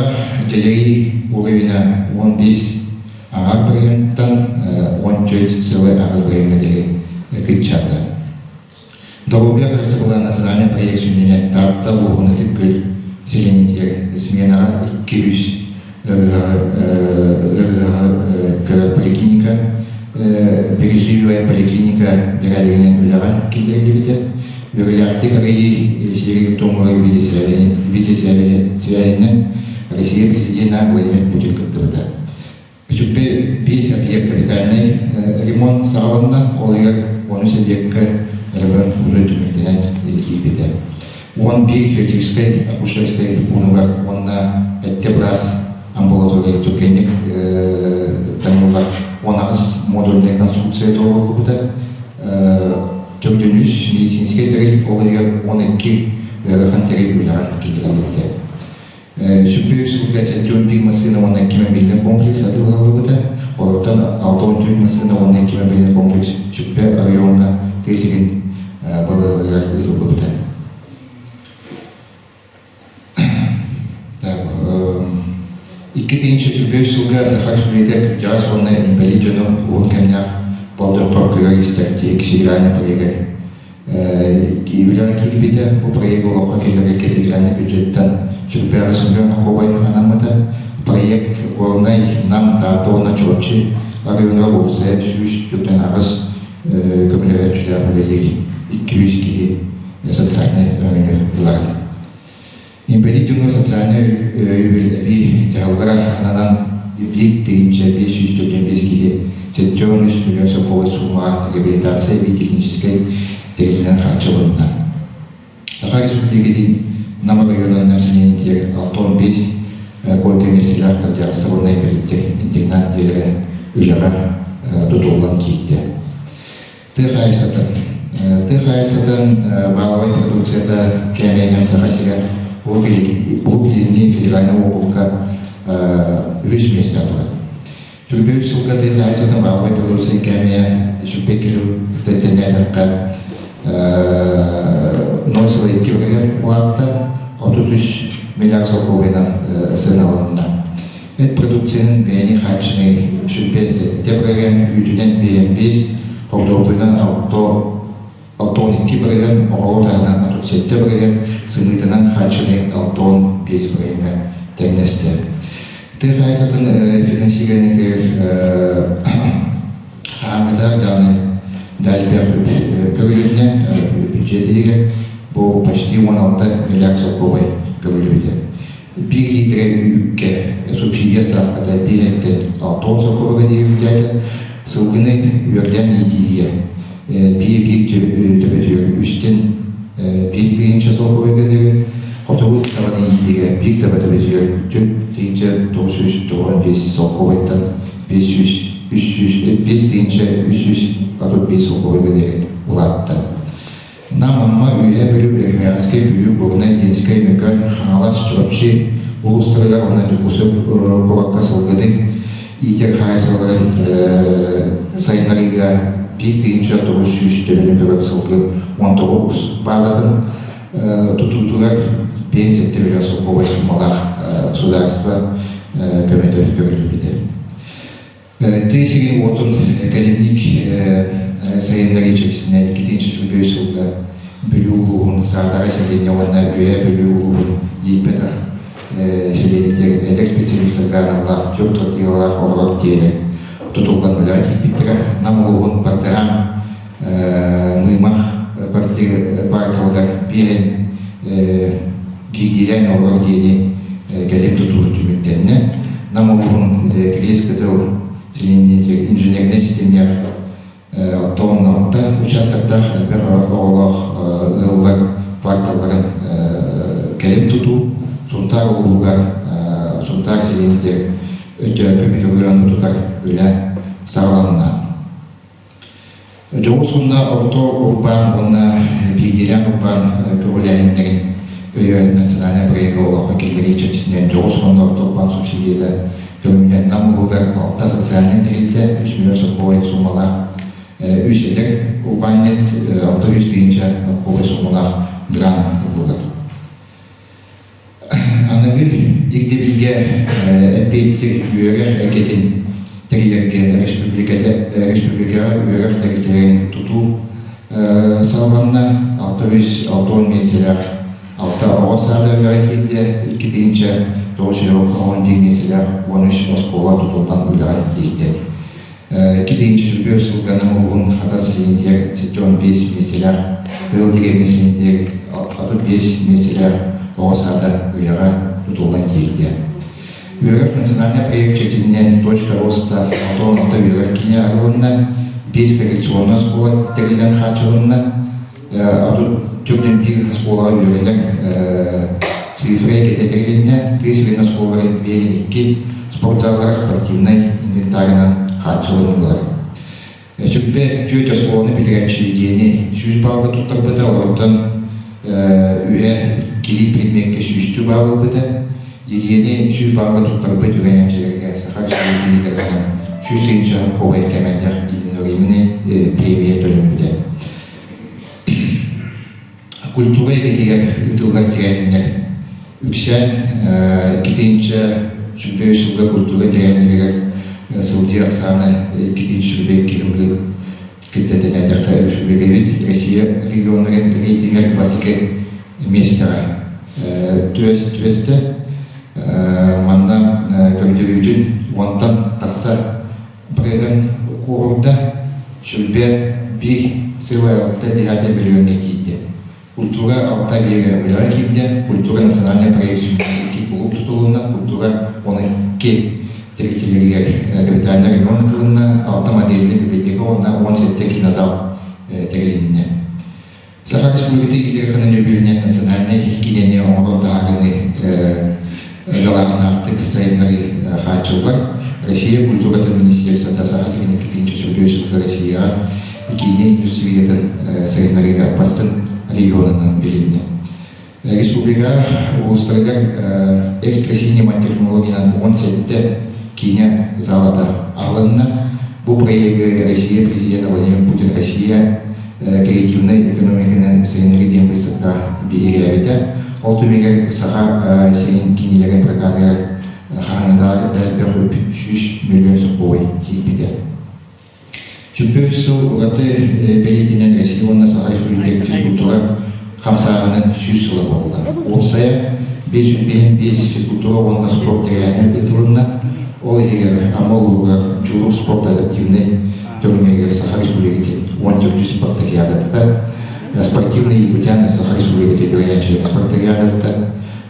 дьэдьэри уровена 15 аҥаар бырыһыантан 14,8 бырыһыаҥҥа диэри кыччаата. Доруобуйа харыстабыла национальный проект сүнньүнэн Таатта улууһун Ытык Күөл сэлиэнньэтигэр сменаҕа 200 ыарыһаҕы көрөр поликлиника, Бережливая поликлиника бэрээдэгинэн үлэҕэ киллэриллибитэ. Үөрүүлээхтик арыйыы сиэригэр-туомугар видеосвязинэн Россия президенэ Владимир Путин кыттыбыта. Үчүгэй биэс объект капитальнай ремонт саҕаланна, ол иһигэр 13 объекка өрөмүөн уже түмүктэнэн киирбитэ. 11 фельдшерскай акушерскай пуунугар уонна эттэ быраас амбулатория түргэнник таҥыллар 18 модульнай конструкция туруоруллубута. Төрдүнүс медицинскэй тэрил, ол иһигэр 12 ыарахан тэрил үлэҕэ киллэриллибитэ. Сүппү сылга 71 массыына уонна 2 мобильнай комплекс атыылаһыллыбыта. Олортон 64 массыына уонна 2 мобильнай комплекс Сүппэ оройуоҥҥа тыа сирин балыыһаларыгар ыытыллыбыта. Так, 2025 сылга Саха Республиката кырдьаҕас уонна инбэлиит дьону уһун кэмнээх болдьоххо көрөр-истэр тиһик федеральнай проегар үлэҕэ киирбитэ. Бу проект олоххо киллэрэргэ федеральнай бюджеттан сүрдээҕи Семен Хокуобай анаммыта. Проект Горнай, Нам, Таатта уонна Чурапчы оройуонугар уопсайа 148 көмөлөһөөччүлээх үлэлиир 200 киһи социальнай өҥөнү ылар. Инбэлиит дьоҥҥо социальнай өйөбүл эбии дьаһаллара ананан 1 545 киһи 73 миллион солкуобай суумаҕа реабилитация эбии техническэй тэрилинэн хааччылынна. Саха Республикатын Нам оройуонун нэһилиэнньэтигэр 65 койка миэстэлээх кырдьаҕастар уонна инбэлииттэр интернат дьиэлэрэ үлэҕэ тутуллан киирдэ. Тыа хаһаайыстыбатын Тыа хаһаайыстыбатын баалабай продукцията кээмэйинэн Саха сирэ Уһук Илиҥҥи федеральнай уокурукка үһүс миэстэҕэ турар. Сүрбэ үс сылга тыа хаһаайыстыбатын баалабай продукция кээмэйэ 22 сыл тэннээтэххэ 0,2 бырыһыан улаатта, 33 миллиард солкуобайынан сыаналанна. Эт продукциянын бэйэни хааччыныы 27 бырыһыан, үүтүнэн 55, хортуоппуйунан 6 62 бырыһыан, оҕуруот аһынан 37 бырыһыан, сымыытынан хааччыныы 65 бырыһыаҥҥа тэҥнэстэ. Тыа хаһаайыстыбатын финансированиетыгар хаһааҥҥыта даҕаны да элбэх көрүлүннэ бюджет иһигэр бу почти 16 миллиард солкуобай көрүллүбүтэ. Биир литрэ үүккэ субсидия ставката биэһэттэн 60 солкуобайга диэри үрдээтэ. Сылгыны үөрдээн иитиигэ биир биир төбөтүгэр үстэн 5 тыһыынча солкуобайга диэри. Хотугу табаны иитиигэ биир таба төбөтүгэр 4995 солкуобайтан 500 300 5335 солкуобайга диэри улаатта. Нам, Амма, Үөһээ Бүлүү, Верхоянскай, Бүлүү, Горнай, Ленскэй, Мөкөн, Хаҥалас, Чурапчы улуустарыгар уонна Дьокуускай куоракка сылгыны иитэр хаһаайыстыбаларын сайыннарыыга 1900 төбөнү көрөр сылгы 19 баазатын тутуутугар 57 миллион солкуобай суммалаах судаарыстыба көмөтө көрүллүбүтэ. Тыа сирин уотун кэлимник сайыннарыы чэрчитинэн 2-сүүс сылга Бүлүү улууһун Саадаҕай сэлиэнньэ уонна Үөһээ Бүлүү улууһун Ииппэтэх сэлиэнньэтигэр эдэр специалистарга аналлаах түөрт квартиралаах олорор дьиэлэр тутуллан үлэҕэ киирбиттэрэ. Нам улууһун Бартыһаан Мыымах кварталыгар биэһин биирдиилээн олорор дьиэни кэлим тутуу түмүктэннэ. Нам улууһун Кириэс Кытыл инженернэй ситимҥэ 66 участоктаах элбэх оҕолоох ыаллар кварталларын кэлим тутуу Сунтаар улууһугар Сунтаар сэлиэнньэтигэр өттөөргө микрорайону тутар үлэ саҕаланна. Дьоҕус уонна орто урбаан уонна биирдиилээн урбаан көҕүлээһиннэрин өйөөһүн национальнай бырайыагы олоххо киллэрии чэрчитинэн дьоҕус уонна орто урбаан субсидията көрүҥүнэн Нам улууһугар алта социальнай тэрилтэ 3 миллион солкуобай суумалаах үс эдэр урбаанньыт 600 тыһыынча солкуобай суумалаах грант ыллылар. Аныгы ирдэбилгэ эппиэттиир үөрэх эйгэтин тэрийэргэ республикаҕа үөрэх тэрилтэлэрин тутуу салаланна. 660 миэстэлээх алта оҕо саада үлэҕэ киирдэ, 2911 миэстэлээх 13 оскуола тутуллан үлэҕэ киирдэ. 2 сүүрбэ сылга Нам улууһун Хатас сэлиэнньэтигэр 75 миэстэлээх, Ыал Дигэргэ сэлиэнньэтигэр 35 миэстэлээх оҕо саада үлэҕэ тутуллан киирдэ. Үөрэх национальнай проект чэрчитинэн «Точка роста» 66 үөрэх киинэ арылынна, 5 коррекционнай оскуола тэриллэн хааччылынна, 34 оскуолаҕа үөрэнэр цифра эйгэтэ тэрилиннэ, тыа сирин оскуолаларын 52 спортзаллара спортивнай инвентарынан хааччылыннылар. Сүрбэ түөрт оскуоланы бүтэрээччи диэни 100 баалга туттарбыта, олортон үһэ иккилии предмеккэ сүүстүү баал ылбыта. Елена 100 баалга туттарбыт үөрэнээччилэргэ Саха Республикатынан 100 тыһыынча кубай кэмэтэх единовременный премия төлөммүтэ. Культура эйгэтигэр ыытыллар тэрээһиннэр үксээн 2 сүүрбэ сылга культура тэрээһиннэригэр сылдьыы ахсаана 222 сылга кытта тэҥнээтэххэ республикабыт Россия регионнарын рейтингэр бастакы миэстэҕэ түбэстэ. Манна көрдөрүүтүн уонтан тахса Бырайыгын куоһурда, сүрбэ биир сыла алта десятая миллиоҥҥа тиийдэ. Культура алта биэгэ үлэҕэ киирдэ, культура национальный проект икки кулууп тутулунна, культура 12 тэрилтэлэригэр капитальнай ремонт ыытылынна, алта модельнай библиотека уонна 17 кинозал тэрилиннэ. Саха Республиката Ил Дархана национальнай киинэни оҥорон таһаарыыны далааһыннаахтык сайыннарыы хааччыллар. Россия культуратын министерствота Саха сирин иккитинчи сүрүн Россияҕа киинэ индустриятын сайыннарыыга бастыҥ регионунан билиннэ. Республика улуустарыгар экстра-синема технологиянан 17 киинэ залата аһылынна. Бу проегы Россия президента Владимир Путин Россия креативнай экономиканы сайыннарыы диэн быыстапка биһирээбитэ. Ол түмүгэр Саха сирин киинэлэрин прокатыгар хаһааҥҥытааҕар да элбэх үп 100 миллион сокуобай киирбитэ. Чүппү сыл ураты бэлиэтинэн Россия уонна Саха Республикатын физкультура хамсааһынын 100 сыла буолла. Уопсайа 555 физкультура уонна спорт тэрээһинэ ыытылынна. Ол иһигэр Амма улууһугар Дьулуур спорт адаптивнай көрүҥнэригэр Саха Республикатын 14 спартакиадата, спортивный якутян Саха Республикатын үөрэнээччилэр спартакиадата,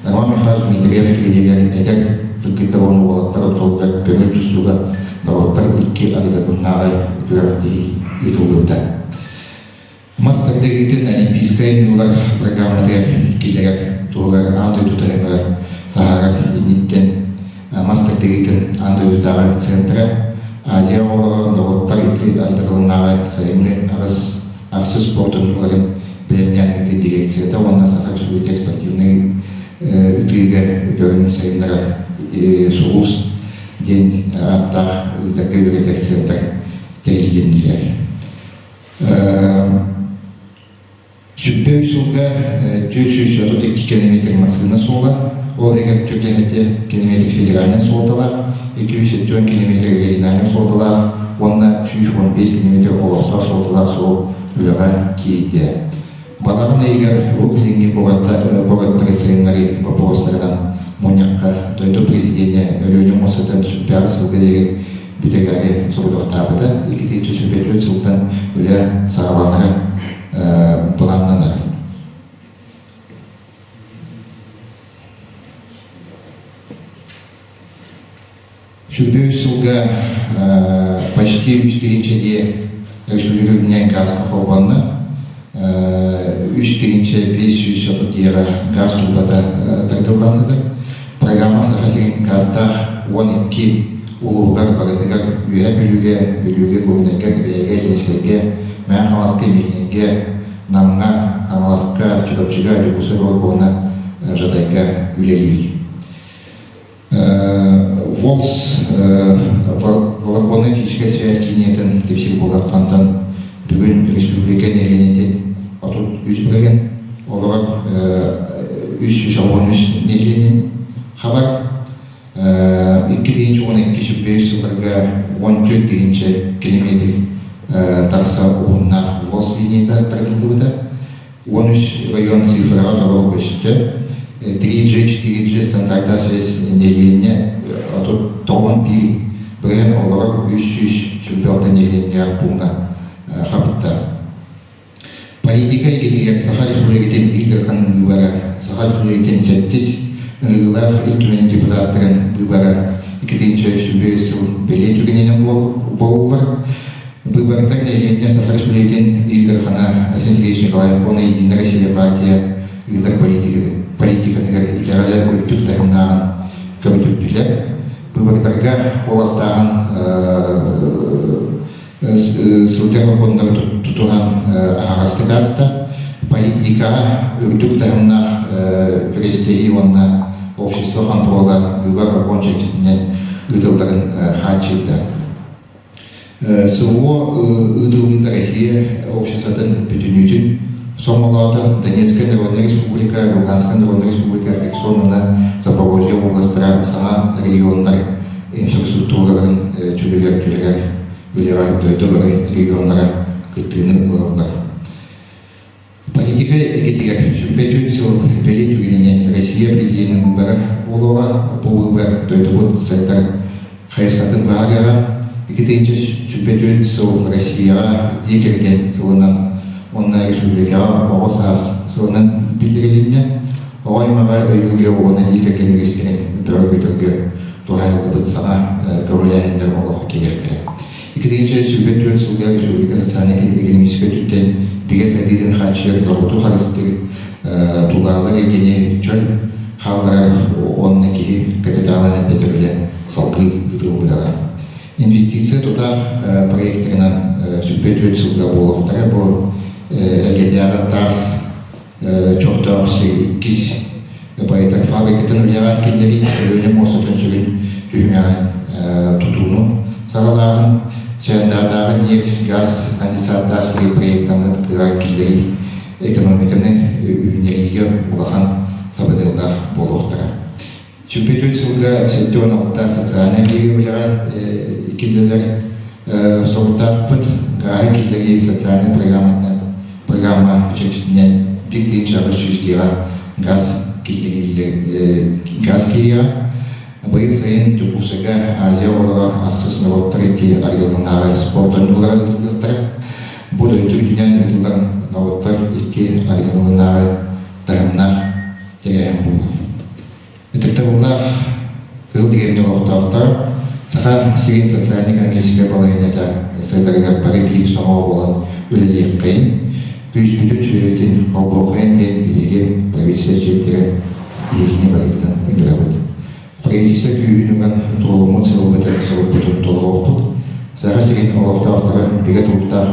Роман Михайлович Дмитриев кириһигэр эдэр кыргыттар уонна уолаттар ортолоругар көҥүл тустууга норуоттар икки ардыларынааҕы күрэхтэһии ыытыллыбыта. Мас тардыһыытын Олимпийскай оонньуулар программатыгар киллэрэр. туһугар аан дойду таһымыгар таһаарар инниттэн мас тардыһыытын аан дойдутааҕы центра Азия оҕолоро норуоттар икки ардыларынааҕы сайыҥҥы аҕыс ахсыс спорт оонньууларын бэлэмнээн ыытыы дирекцията уонна Саха Республика спортивнай ытыыга көрүҥүн сайыннарар Сулус диэн ааттаах ыытарга үөрэтэр центр тэрилиннилэр. 23 сылга 432 километр массыына суола, ол иһигэр 47 километр федеральнай суолталаах, 270 километр региональнай суолталаах уонна 115 километр олохтоох суолталаах суол үлэҕэ киирдэ. Балаҕан ыйыгар Уһук Илиҥҥи куораттары сайыннарыы боппуруостарынан мунньахха дойду президенэ Өлүөнэ муостатын сүрдээҕи сылга диэри бүтэрээри сорудахтаабыта. 2024 сылтан үлэ саҕаланара былааннанар. Сүүрбэ үс сылга почти үс тыһыынча дьиэ республика үрдүнэн гааска холбонно. 3530 дьиэҕэ гаас турбата тардылланныгар. Программа Саха сирин гаастаах 12 улууһугар барытыгар Үөһээ Бүлүүгэ, Бүлүүгэ, Горнайга, Кэбээйигэ, Ленскэйгэ, Мэҥэ Хаҥаласка, Мииринэйгэ, Намҥа, Хаҥаласка, Чурапчыга, Дьокуускайга уонна Жатайга үлэлиир. ВОЛС волоконная физическая связь линиятын кэпсиир буоллаххантан бүгүн республика нэһилиэнньэтин 33 бырыһыан, олорор 363 нэһилиэнньэни хабар. 2012 сүрбэйис сылларга 14 тыһыынча километр тахса уһуннаах ВОЛС линията тардыллыбыта. 13 район цифраҕа толору көстө. 3G, 4G стандарта связь нэһилиэнньэ 91% олорор 326 нэһилиэнньэлээх пууҥҥа хапта. Политика эйгэтигэр Саха Республикатын Ил Дарханын быыбара, Саха Республикатын сэттис ыҥырыылаах Ил Түмэн депутаттарын быыбара 2023 сыл бэлиэ түгэнинэн буолуллар. Быыбардар нэһилиэнньэ Саха Республикатын Ил Дархана Айсен Сергеевич Николаев уонна Единая Россия партия ыытар политикатыгар итэҕэлэ үрдүк таһымнааҕын көбүтүрдүлэр. Быыбардарга куоластааһын сылдьар сокуоннары тутуһан аһаҕастык ааста. Политикаҕа үрдүк таһымнаах күрэстэһии уонна общество хонтуруола быыбар сокуон чэрчитинэн ыытылларын хааччыйда. СВО ыытыллыыта Россия обществотын бүтүннүүтүн сомоҕолоото. Донецкай Народнай Республика, Луганскай Народнай Республика, Херсон уонна Запорожье областара саҥа регионнар инфраструктураларын чөлүгэр түһэрэр үлэҕэ дойду бары регионнара кыттыыны ылаллар. Политика эйгэтигэр 24 сыл бэлиэ түгэнинэн Россия президенин быыбара буолуоҕа. Бу быыбар дойдубут сайдар хайысхатын быһаарыаҕа. 2024 сыл Россияҕа дьиэ кэргэн сылынан уонна республикаҕа оҕо саас сылынан биллэрилиннэ. Оҕо аймаҕа өйүүргэ уонна дьиэ кэргэн үгэстэрин бөҕөргөтөргө туһаайыллыбыт саҥа көҕүлээһиннэр олоххо киириэхтэрэ. 2024 сылга республика социальнай-экономическай өттүттэн бигэ сайдыытын хааччыйар норуоту харыстыыр тулаалар эйгэни чөл хаалларар уонна киһи капиталын элбэтэр үлэ салгыы ыытыллыаҕа. Инвестиция тутаах проектарынан 24 сылга буолуохтара. Бу эргэтээҕи таас чохтоох сир иккис байытар фабрикатын үлэҕэ киллэрии, Өлүөнэ муостатын сүрүн түһүмэҕин тутууну саҕалааһын, Чайандаатааҕы нефть, газ, конденсаттаах сири проектаммыт кыаҕар киллэрии экономиканы үүннэриигэ улахан сабыдыаллаах буолуохтара. 24 сылга 76 социальнай биэрии үлэҕэ киллэрэр соруктаахпыт. Гааһы киллэрии социальнай программанан программа чэрчитинэн 1800 диэҕэ газ газ киириэҕэ. Быйыл сайын Дьокуускайга Азия оҕолоро ахсыс норуоттар икки аргылынааҕы спорт оонньуулара ыытыллыахтара. Бу дойду үрдүнэн ыытыллар норуоттар икки аргылынааҕы таһымнаах тэрээһин буолар. Ытыктабыллаах Кыһыл Дэриэбинэ олохтоохторо Саха сирин социальнай-экономическай балаһыанньата сайдарыгар бары биир сомоҕо буолан үлэлиэххэйин. Күүспүтүн сүбэбитин холбуоххайын диэн биһиги правительство чиэттэрэ биһигини барыбытын ыҥырабыт. Правительство күүһүн уган туолуммут сылбытын сорукпутун толоруохпут, Саха сирин олохтоохторо бигэ туруктаах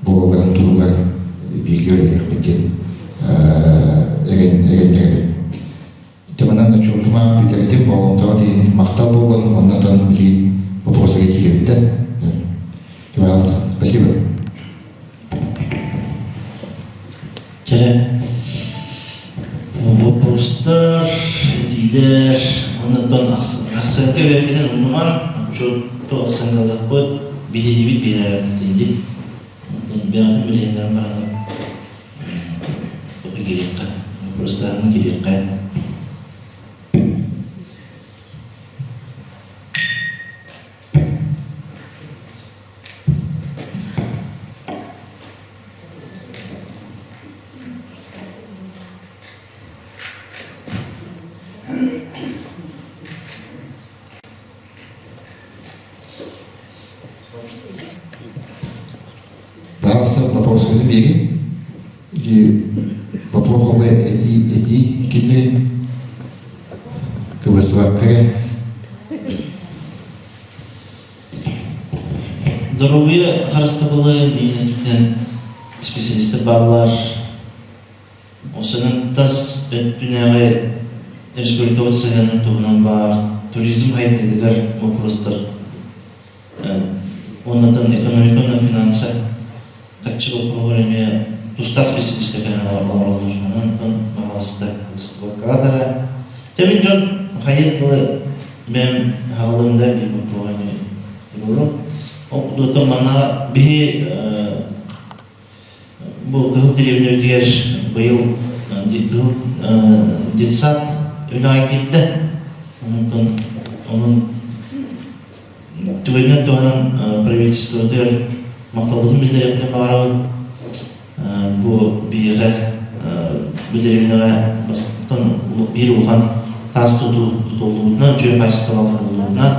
буолалларын туһугар бииргэ үлэлиэхпит диэн эрэннэрэбин. Тымынан отчуотума бүтэрдим, болҕомтоҕо диэн махтал буолан, оннотон билигин вопросыга киирэбиттэн. Пожалуйста, спасибо. Кэрэ вопростар, этиилэр, оннотон ахсыҥка бэргитин умнуман, учуотту ахсыҥкалаппыт, биһириибит биһирээбит Онтон бэҕэтин билиһиннэрэн баран киириэххэ, вопростааһыҥҥа киириэххэ. Пожалуйста, вопросы биэриҥ. Или вопрос этии этии киллэриҥ. Кыбыстыбакка Доруобуйа харыстабылы миинэтиттэн специалистар бааллар. Осунун тас өттүнээҕи республикабыт сыһыанын туһунан баар туризм хайдыытыгар боппуруостар уоннатан экономика уонна финанса харчы боппуруоһугар эмиэ тустаах специалистар кэлэн олороллор. Онон баҕаласта кадра. Тэбин дьон хайыр тылы бэм хаҕалыында биир боппуруоһу эмиэ туруорум. Ол кудуоттан манна биһи Бу Кыһыл дэриэбинэбитигэр быйыл Кыһыл детсад үлэҕэ киирдэ. Онтон онон түгэнинэн туһанан правительствотыгар махталбытын биллэриэхпитин баҕарабыт. Бу биһиэхэ бу дэриэбинэҕэ бастан биир улахан таас тутуу тутуллубутунан, үчүгэй хаачыстыбалаах тутуллубутунан,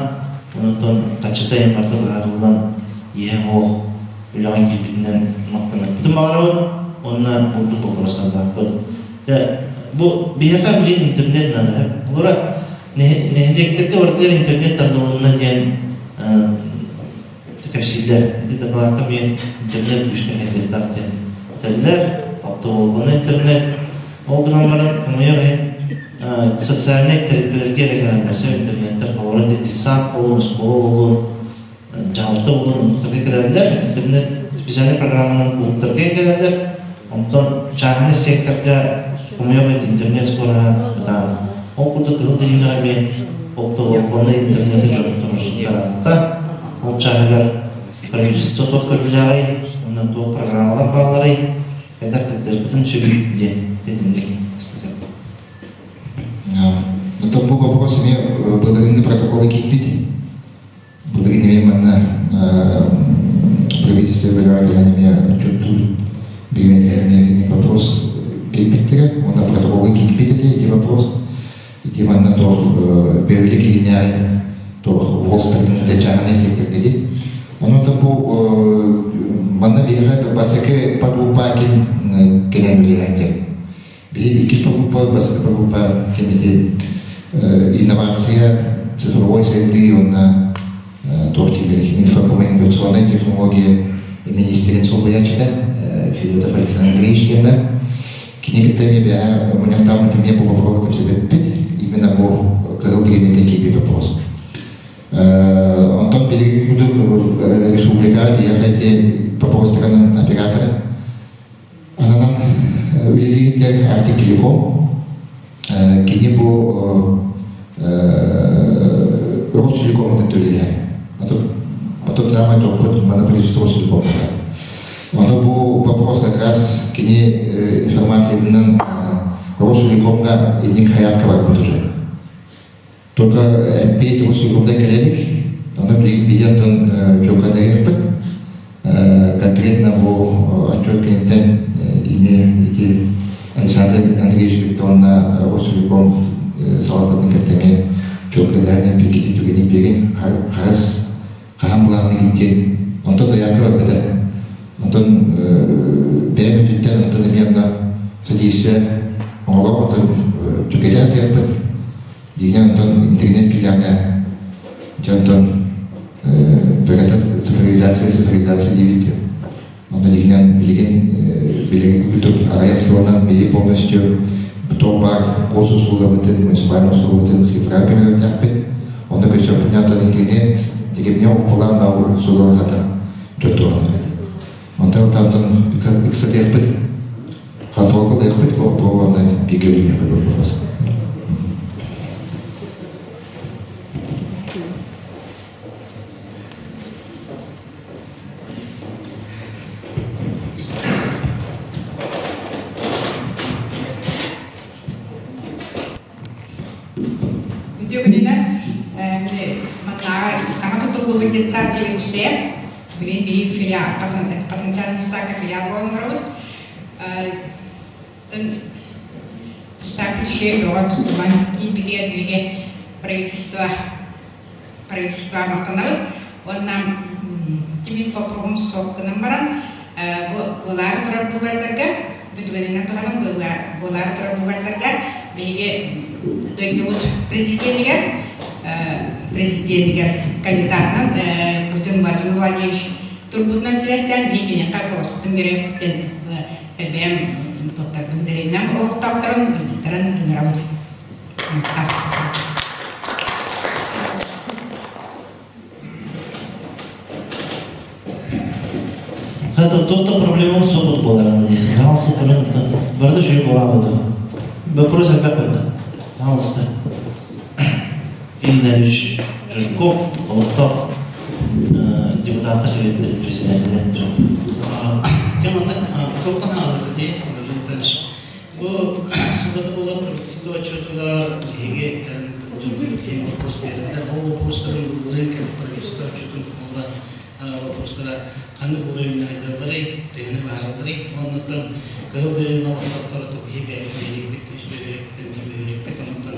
онтон хаччыта барыта быһаарыллан иэһэ-уох үлэҕэ киирбитинэн махтанарбытын баҕарабыт уонна ордук боппуруостардаахпыт. Бу биһиэхэ билигин интернет наада. Олора нэһилиэктэргэ барытыгар интернет тардылынна диэн кэпсииллэр. Ити дакылаакка эмиэ интернет күүскэ сайдыахтаах диэн этэллэр. Оптоволоконно интернет. Ол гынан баран, хомойуох иһин, социальнай тэрилтэлэргэ эрэ кэлэннэр интернеттэр олорон детсад буолун, оскуола буолун, дьаһалта булан оннуктарга кэлэллэр, интернет специальнай программанан кулууптарга кэлэллэр. Онтон чааһынай секторга хомойуох интернет скороһа бытаан. Ол курдук Кыһыл Дэриэбинэҕэ эмиэ оптоволоконнай интернети дьон туруорсуттараатта. Ол чааһыгар правительство туох көрүүлээҕий, уонна туох программалар баалларый, хайдах кыттыахпытын сөбүй диэн итинник астатыахпыт. Оттон бу вопрос эмиэ былырыыҥҥы протоколга киирбит. Былырыын эмиэ манна правительство бөлөҕө кэлэн эмиэ отчуттуур бириэмэтигэр эмиэ итинник вопрос биэрбиттэрэ уонна протоколга киирбит этэ ити вопрос. Ити манна туох бөһүөлэк иһинээҕи туох уолстарын чааһынай секторга дии. Онон бу манна биһиэхэ бастакы покупа ким кэлэн үлэлээн диэн. Биһиги иккис покупа, бастакы покупа кэмити инновация, цифровой сайдыы уонна туох дииллэр инфокоммуникационнай технология министрин солбуйааччыта Федотов Александр Андреевич диэн да кини кытта эмиэ бэйэ мунньахтаабыт эмиэ бу боппуруоһу кэпсэппиппит именно бу кыһыл тигинэтэ киирбит вопрос. Онтон билигин курдук республикаҕа биһиэхэ ити вопростарынан оператор Ананан үлэлиир Арктик Телеком. Кини бу Ростелекомун төлөһөр. Потом самое топпут монополист Ростелеком. Ону бу вопрос как раз кини информациятынан Ростелекомга инник хаятка барбыт уже. Только эппиэт Ростелекомда кэлэлик. Ону билигин биһи онтон чуолкайдаһыахпыт. Конкретно бу отчет кэнниттэн ими ити Александр Андреевич кытта уонна Ростелеком салалтатын кытта эмиэ чуолкайдаһан эппиэккитин түгэнин биэрин харыс хаһан былаанныгын диэн онтон заявка барбыта. Онтон бэйэм өттүттэн үөрэтэн, онтон эмиэ онно содействие оҥорон, онтон түгэтэ сатыахпыт. Дьиҥэ онтон интернет кэллэҕинэ, дьэ онтон бөрөтө цифровизация, цифровизация диэбит диэн. Онно дьиҥинэн билигин билигин курдук аҕыйах сылынан биһи полностью туох баар госуслугабытын, муниципальнай услугабытын цифра көһөрүөхтээхпит. Онно көсүөхпүнэ онтон интернет дьигимньэ укпалаан услугалаһата дьоттуохтаах. Онтон онтон ыксатыахпыт, хонтуруолга ылыахпыт, уонна бииргэ үлэлиэхпит вопрос. Үтүө күнүнэн маннааҕы саҥа тутуллубут детсад лице билин биһиги филиал Хатынчаан детсадка филиал буолан олоробут. Детсадка үчүгэй бөҕө тутуллан киирбитигэр биһиги правительство правительствоҕа махтанабыт уонна кимин боппуруоһун суох гынан баран бу буолаары турар быыбардарга бүтүгэнинэн туһанан буолаары турар быыбардарга биһиги дойдубут президенигэр президенигэр кандидатынан Путин Владимир Владимирович турбутунан сибээстээн биһиги киниэхэ куоласпытын биэриэхпитин бэйэм туттарбын дэриэбинэм олохтоохторун ыалдьыттарын ыҥырабыт. Это туох проблема суох буоларын Галсы туран барыта үчүгэй буолаабыт. Вопрос элбэх барда. Галста. Игнатьевич Жирков, олохтоох депутаттар председателя. Темата туохтан хаалыгыт Бу сыллата буолар правительство отчетугар биһиги кэлэн вопрос биэрэллэр. Ол вопростарын былырыын кэлбит правительство отчетун туһугар вопростара ханнык уровеньна сайдалларый, төһөнү баһаралларый? Оннуттан кыһыл деревня олохтоохторо биһи бэйэбит нэһилиэкпит, үс бөһүөлэкпиттэн биир бөһүөлэкпит, оннуттан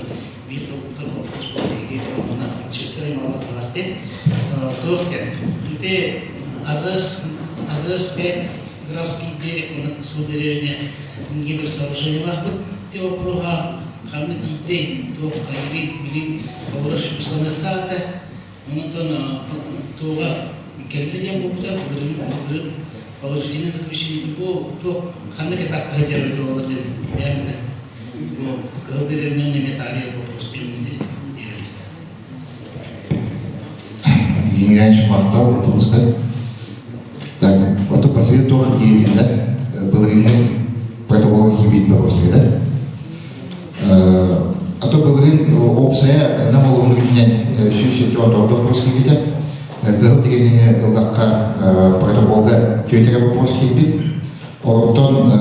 биир толкутар вопрос буолар биһиги онно честный малатталар диэн. Туох диэн? Ити АЗС АЗС 5 Графский берег уонна сыл дэриэбинэ гидросооружениелаахпыт. Ити боппуруоһа ханна тиийдэй, туох хайгый, билин олорор устаныахтаах этэ. Онон туоҕа кэллэ диэн буолбута, былырыын былырыын положительное заключение бу туох ханнык этапка сылдьарбыт буолар диэн бэйэм да бу кыһыл дэриэбинэ эмиэ таарыйар вопрос диэн Евгений махтал Томскай. Так, вот последний туох диэтиннэр былырыыҥҥы протокол киирбит боруостугар. А то былырыын уопсайа нам олоҕун үрдүнэн 174 вопрос киирбитэ. Кыһыл тигэргини ыллахха протоколга түөтэрэ вопрос киирбит. Онтон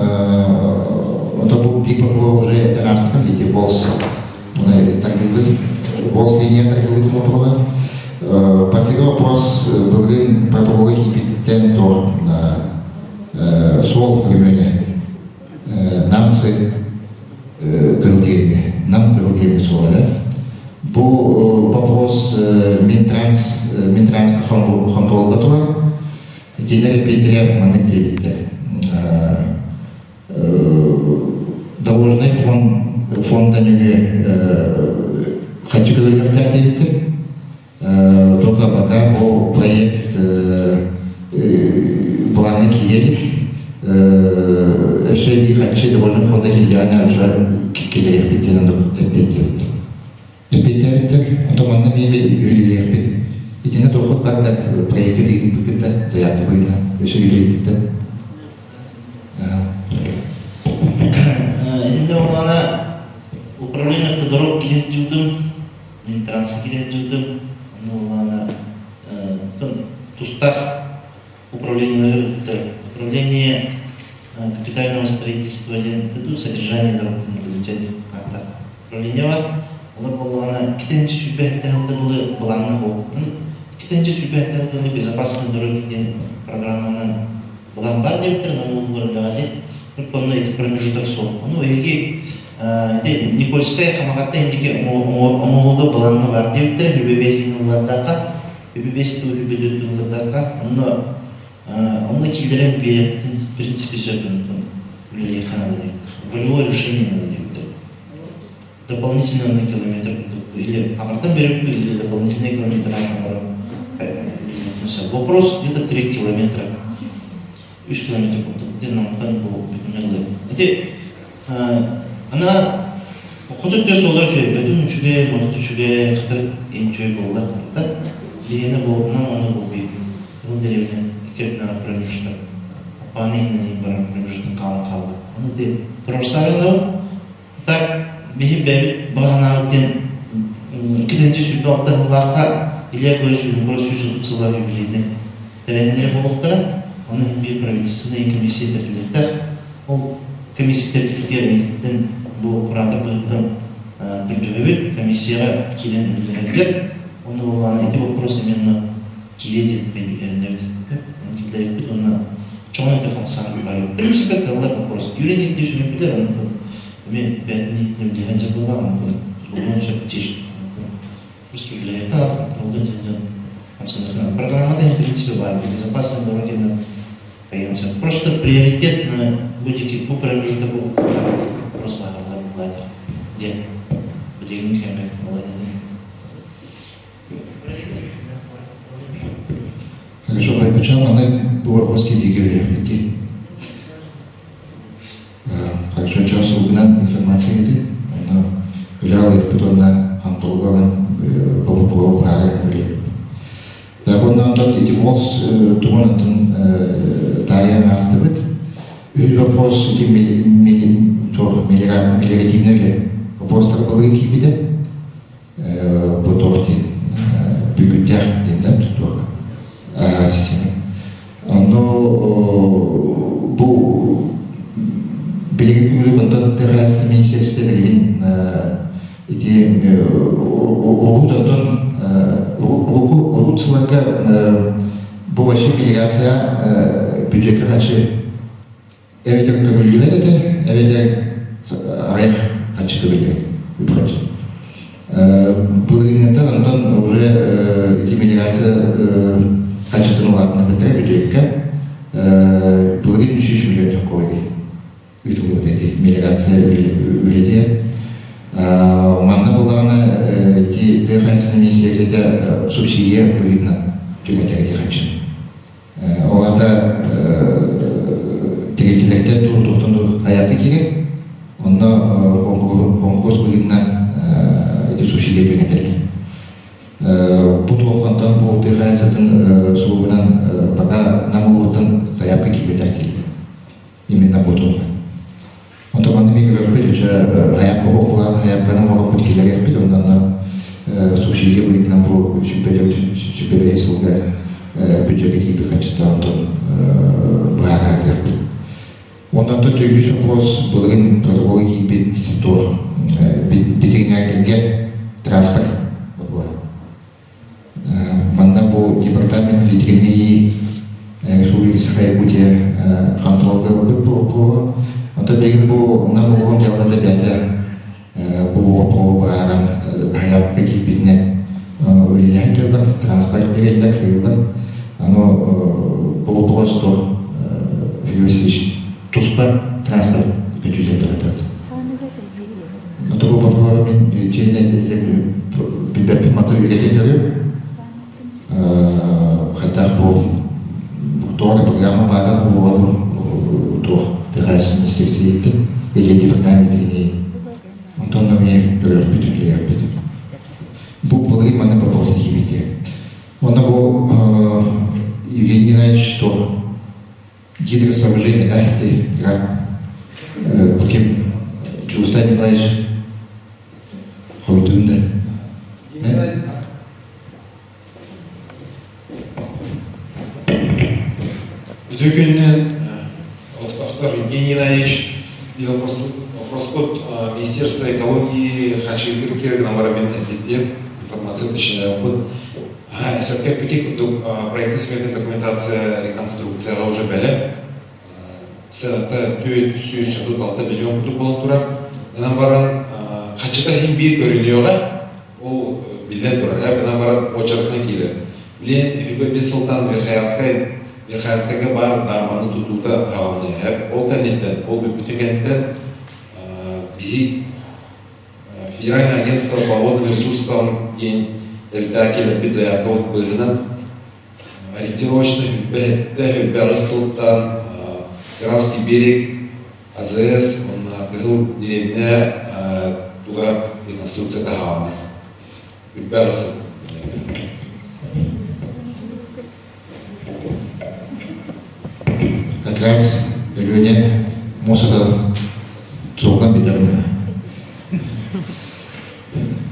онтон бу биир боппуруос уже этэн ааспытым ити болс тардыллыбыт болс линия тардыллыбыт боппуруоһа. Бастакы вопрос былырыын протоколга киирбититтэн то суол көмөнө намцы кыһыл тиэрмэ нам кыһыл тиэрмэ суола да бу вопрос Минтранс Минтранс хонтуруолга турар Кинилэр эппиэттэрэ маннык диэбиттэр. Дорожный фонд фонда нөҥүө хаччы көрүлүөхтээх диэбиттэр. Только пока бу проект планы киирэ илик. Өссө эбии хаччы дорожный фонда киирдэҕинэ оччо киллэриэхпит диэн эппиэттээбиттэр. Эппиэттээбиттэр, оттон манна эмиэ үлэлиэхпит. Итиннэ туоххут баар да проекка тигиниппиккит да, заявка быһыытынан өссө үлэлиэхпит да. Итиннэ буоллаҕына управление автодорог киирэ сылдьыбытым, Минтранска киирэ сылдьыбытым, онно буоллаҕына тустаах управлениелары ыытта. Управление капитального строительства диэн тут содержание дорог аата управление бар. Олор буоллаҕына 2 сүүрбэ сылдылы былааҥҥа 2 сүүрбэ сылдылы безопасной дороги диэн программанан былаан бар диэбиттэр, но улууларга диэн. Онно ити промежуток суох. Ону эһиги ити Никольскай Хамаҕатта индики оҥоһууга былааҥҥа бар диэбиттэр, 25 ыллардаахха 25 туу 24 ыллардаахха онно онно киллэрэн биэрэн в принципе сөп. Үлэлиэххэ наада диэбиттэр. Волевое решение надо диэбиттэр. Дополнительно на километр или аҕартан беребит или дополнительный километр оҥорон Вопрос где-то 3 километра. 3 километр курдук диэн намтан бу бүтүнэ Ити ана хоту өттө суоллар үчүгэй, бөтүн үчүгэй, модут үчүгэй, хатыр үчүгэй буолла да. Биһиэнэ бу нам уонна бу би кыһыл дэриэбинэ икки өттүнэн промежуток. Аппааны иһинэн баран промежуток хаалан хаалла. Ону ити туруорсаарыҥ Так биһи бэйэбит баҕа диэн 226 сыллаахха Илья Егорович Винокуров 130 сыллаах юбилейнай тэрээһиннэрэ буолуохтара. Ону иһин биир правительственнай комиссия тэриллиэхтээх. Ол комиссия тэриллиитигэр эйигиттэн бу куратор быһыытынан көрдөһөбүт. Комиссияҕа киирэн үлэлэһэргэр. Онно буоллаҕына ити вопрос именно киириэ диэн эрэнэбит. Ону киллэриппит уонна чоҕун этэ хамсаан бары. В принципе, кыаллар вопрос. Юрий Никитич билэр, онтон эми бэйэтин иһитинэн дьарбалаах, онтон булуон сөп тиш. Просто үлэһиттэн контролга дьон хамсаныхына. Программата в принципе бар, безопасной дороги на появится. Просто приоритет на будете бу промежуток вопрос бааралар булаатыр. Диэн. Билигин кэмэ Хорошо, почему она вопрос киирии Хорошо, час угунан информация ити. Онно үлэ алыппыт уонна хонтуолга бобутуга быһаарар үлэ. Так онно онтон ити волс тугун онтон таарыйан аастыбыт. Үһүс вопрос ити мелиоративный үлэ. Вопростар былырыын киирбитэ. Бу туох диэн бүгүттээх диэн да туох система. Онно бу билигин күнү онтон тыа министерство билигин ити урут онтон урут сылларга бу вообще миграция бюджекка хачы эбэтэр көмүллүбэт этэ, эбэтэр аҕыйах харчы көбүллэр үп-харчы. Былырыыҥҥыттан онтон уже ити миграция харчытын улаатыннарбыттара бюджекка былырыын 300 миллион солкуобай ыытыллыбыт эти миграция үлэтигэр. Манна буоллаҕына ити тыа хаһаайыстыбатын министиэристибэтэ субсидия быһыытынан түҥэтэр ити харчыны. Ол аата тэрилтэлэртэн туохтан хайааппы киирэр. Онно конкурс быһыытынан ити субсидия түҥэтэллэр. Бу туоххантан бу тыа хаһаайыстыбатын суругунан пока нам улууттан заявка киирбэтэх дииллэр. Именно бу туһунан. Онтон манна мин көрбүт үчэ хайаапка хоһук хайаапканан олорбут киллэриэхпит онно субсидия быһыытынан бу 25 сылга бюджекка киирбит хаччыта онтон быһаарыахпыт. Онтон төрдүс вопрос былырын протоколга киирбит туох ветеринардарга транспорт боппуруоһа. Манна бу департамент ветеринарии Республики Саха-Якутия хонтуруолга ылбыт боппуруоһу. Онтон билигин бу Нам улууһун дьаһалтата бэйэтэ бу боппуруоһу быһааран хайаапка киирбитинэн үлэлэһэн кэллэр, транспорт биэрэллэр, ыйыллар. Аны бу боппуруос туох Юрий Васильевич туспа транспорт көтүүлэр туһатар. Бу боппуруоһу мин чиэһинэй билбэппин мата үөрэтэн көрүм. Хайдах бу тоҕо программа баара буолуо туох тэхээс министерствиттэн или департамент ветеринарии. Онтон эмиэ көрүөхпүт, үлэлиэхпит. Бу былырыын манна вопрос киирбитэ. Онно бу Евгений Николаевич туох гидросооружение да ити бу ким Чулустай Николаевич хойдуун да Үтүө күнүнэн олохтоохтор Евгений Геннадьевич вопроспут Министерство экологии хачыгыр киргынан мен эппиттиэм информация уточняйбыт. Сөпкө эппити курдук проектно-сметная документация реконструкцияҕа уже бэлэм. Сыаната 436 миллион курдук буолан турар. Гынан баран хачыта иһин биир көрүнүөҕэ ол биллэн турар. Гынан баран очередынан киирэр. Билин 5 сылтан Верхоянскай Верхоянскайга баар дааманы тутуута хаалыныа. Ол кэнниттэн, ол бүппүтүн кэнниттэн биһи Федеральное агентство по водным ресурсам диэн элбээх кэлэрбит заявкабыт быыһынан ориентировочно сүүрбэ 78 сылтан Графский берег, АЗС уонна Кыһыл дэриэбинэ туга реконструкция таһааланар. 28 сыл. Как раз Өлүөнэ муосата тутуллан бүтэҕин.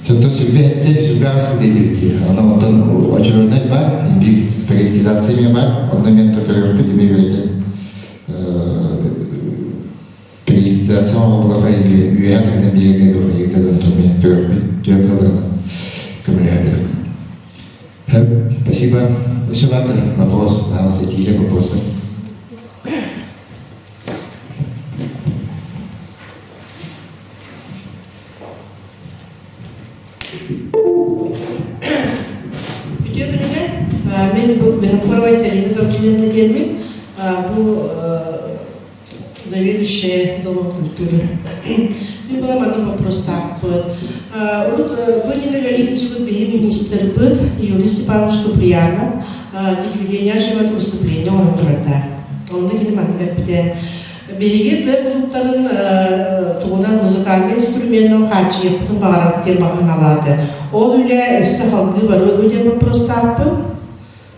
Онтон сүрбэ этте, сүрбэ ас диэбит. Аны онтон очередность бар, биир приоритизация эмиэ бар. Онно мен көрүөхпүт эмиэ үөрэтэн приоритизация оҥоһуллаха үөһэ тыгынан биэргэ дуо, онтон мен көрүөхпүт, түөрт кылынан көмөлөһөдө. Спасибо. Еще вопрос, пожалуйста, этили вопросы. Үтүө күнүнэн. Мен бу Винокурова Айталина Гаврильевна диэммин. Бу заведующая Домом культуры. Мен была маннык вопростаахпын. Урут бу иннинэ үлэлии сылдьыбыт биһи министрбыт Юрий Степанович Куприянов телевидение живет выступление оҥорон турардаах. Онно кини маннык эппитэ. Биһиги тыа кулууптарын тугунан музыкальнай инструменынан хааччыйыахпытын баҕарабыт диэн баҕаналааты. Ол үлэ өссө салгыы барыа дуо диэн боппуруостаахпын.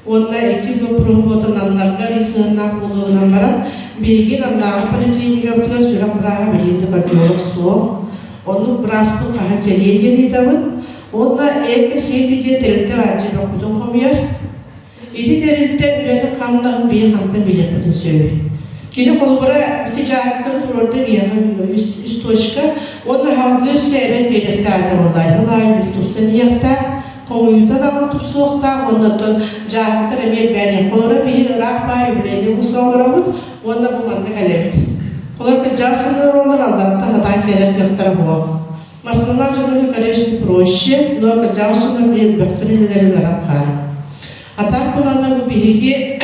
Уонна иккис боппуруоһу буотан Намнарга сыһыаннаах буолуоҕунан баран, биһиги Намнааҕы поликлиникабытыгар сүрэх бырааһа билигин да кардиолог суох. Оннук бырааспын хаһан кэлиэ диэн ыйытабын. Уонна Эко-сети диэн тэрилтэ баар дьиэ хомуйар. Ити тэрилтэ үлэтин-хамнаһын биһи хантан билиэхпитин сөбүй? Кини холобура ити дьааһыктары туруорда биһиэхэ үс точка уонна салгыы өссө эбэн биэриэхтээх этэ буоллаа. Сыл аайы бити тупсан иһиэхтээх, хомуйуута даҕаны тупсуохтаах уонна оттон дьааһыктар эмиэ элбээн иһиэх. Холобура биһи ыраах баай үбүлэни улууска олоробут уонна бу манна кэлэбит. Холобура кырдьаҕас дьоннор олороллор аллараттан сатаан кэлэр кыахтара суох. Массыыналаах дьоннорго конечно проще, но кырдьаҕас дьоннор били бөхтөр үлэлэрин баран хаалар. А так буланна бу биһиги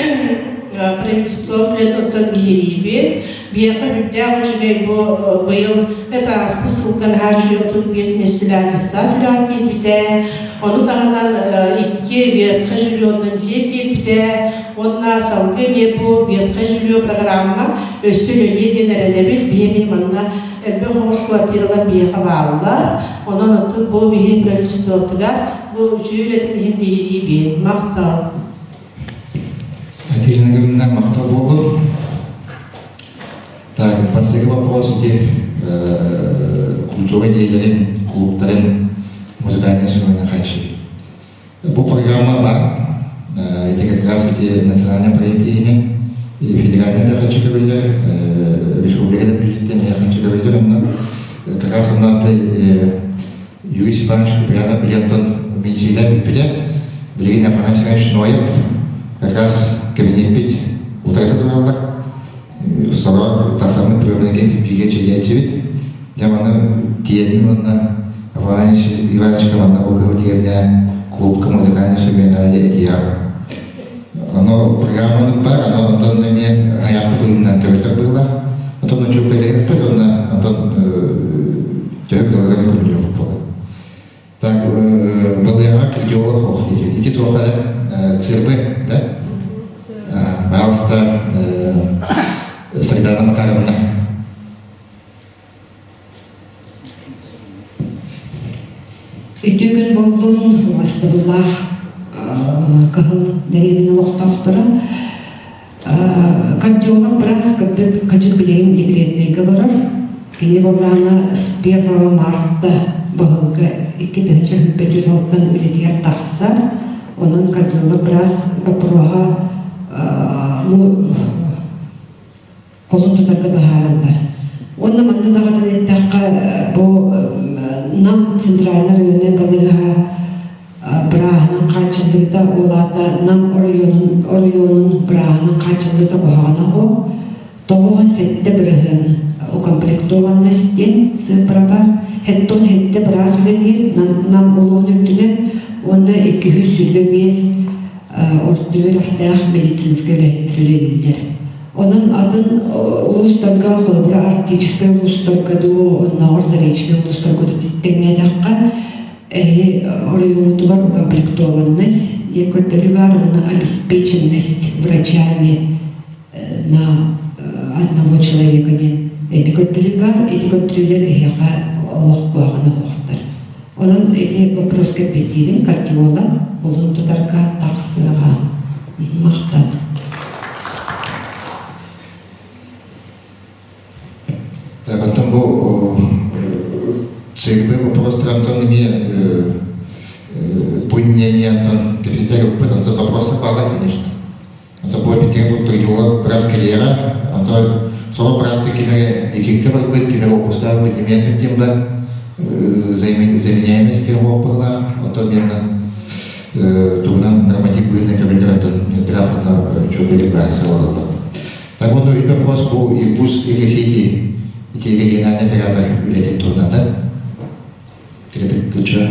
правительство билет оттон биһириибит. Биһиэхэ үрдээх үчүгэй бу быйыл это ааспыт сылга наһаа үчүгэй 35 миэстэлээх дьыссаат үлэҕэ киирбитэ. Ону таһынан икки ветхай жильеннан дьиэ киирбитэ. Уонна салгыы эмиэ бу ветхай жилье программа өссө үлэлиэ диэн эрэнэбит. Биһи эмиэ манна элбэх оҕус квартиралар биһиэхэ бааллар. Онон оттон бу биһи правительствотыгар бу үчүгэй үлэтин иһин биһириибин. Махтал. Екатерина Гавриловна, махтал буоллун. Так, бастакы вопрос ити культура деятелин, клубтарын музыкальный инструментын хааччыйыы. Бу программа бар. Ити как раз ити национальный проект иһинэн федеральный да хочу көбүллэр, республика да бюджеттен я хочу көбүллэр, онно как раз онно Юрий Степанович Куприянов билиэнтон минсиилэ бүппүтэ. Билигин Афанасий Иванович Ноев как раз кабинеппит утарыта тураллар. Сорох тасаммыт приемнайга бииргэ чэйдээччибит. Дьэ маны тиийэммин уонна Афанасий Ивановичка манна бу кыһыл тиэрнэ клубка музыкальный инструменнара этиэҕим. Ону программаны бар, аны онтон эмиэ айааппыт быһыытынан көрөтөр быһыылаах. Отон учуокка дэһиппит уонна онтон төһө кыалларын көрүлүөхпүт буолар. Так, балыыһаҕа кардиолог ити туохха да ЦРБ, да? Пожалуйста, Сардана Макаровна. Үтүө күн буоллун, убастабыллаах Кыһыл дэриэбинэ олохтоохторо. Кардиолог быраас кырдык кадьык билигин декретнэйгэ олорор. Кини буоллаҕына с 1 марта баһылыга 2024 сылтан үлэтигэр тахсар. Онон кардиолог быраас боппуруоһа колун тутарга быһаараллар. Уонна манна даҕатан эттэххэ, бу Нам центральный районнай балыыһа бырааһынан хааччыллыыта уолаата Нам оройуонун оройуонун бырааһынан хааччыллыыта куһаҕана о 97% укомплектованность диэн сыыппара баар. Хеттон хетте быраас үлэлиир Нам, Нам улууһун үрдүнэн уонна 225. Орто үөрэхтээх медицинскэй үлэһиттэр үлэлииллэр. Онон атын улуустарга, холобура, арктическай улуустарга дуу, оннооҕор заречнай улуустарга дуу тэҥнээтэххэ, эһи оройуоҥҥутугар укомплектованность диэн көрдөрүү баар уонна обеспеченность врачами на одного человека диэн эби көрдөрүү баар. Ити көрдөрүүлэр эһиэхэ олох куһаҕана суохтар. Онон ити боппуруоска эппиэттиирин кардиолог булун тутарга тахсыаҕа. Махтал. Так, оттон бу ЦРБ вопростар Антон эмиэ бу мнение Антон кэпсэтэр ыппыт, онтон вопростар баалар, конечно. Онтон бу эпитиэн бу кардиолог быраас кэлиэҕэ, онтон сорох быраастар ким эрэ декреккэ барбыт, ким эрэ отпускаабыт эмиэ диэн бар заменяемость диэн быһылаах, онтон миэнэ тугунан норматив быһыытынан көмөлөр онтон Минздрав онно чуолкайдык быһаарса олороллор. Так вот, үһүс вопрос бу Иркутск Экосети ити региональный оператор үлэтин туһунан да? Тирэтик күчө.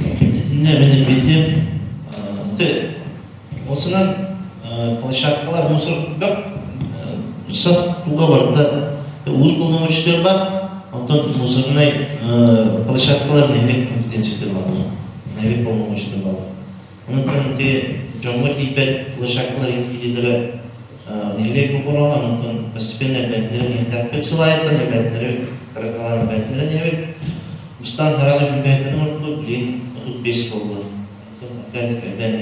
Итиннэ мен эппитим, Осынан площадкалар мусор бөх сах туга барда уус полномочия бар, онтон мусорнай площадкалар нэһилиэк компетенцията бар, нэһилиэк полномочия бар. Онтон ити дьоҥҥо тиийбэт площадкалар киирилэрэ нэһилиэк боппуруоһа, онтон постепенно элбэттэрин иһитээппит сылаайыттан элбэттэрин кыракалаан элбэттэрин иһэбит. Бастаан сразу билбэттэрин ордук, билигин 35 буолла. Элбээн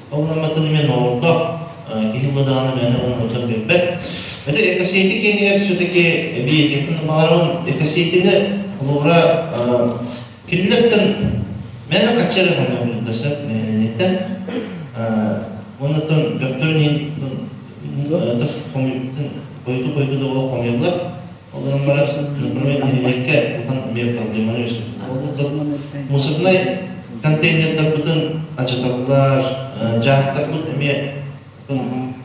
Ол мен оҥордох киһи даҕаны мээнэ оҥордон биэрбэт. Это экосети киэнигэр все-таки эбии баҕарабын экосетини холобура кинилэртэн мээнэ хачча эрэ хонуобун сөп нэһилиэнньэттэн оннуттан бөхтөрүн хойуту хойуту да буола хомуйаллар. Ол гынан баран, например, нэһилиэккэ улахан эмиэ проблеманы үөскэттэ. Мусорнай контейнердарбытын алдьаталлар, дьаһахтарбыт эмиэ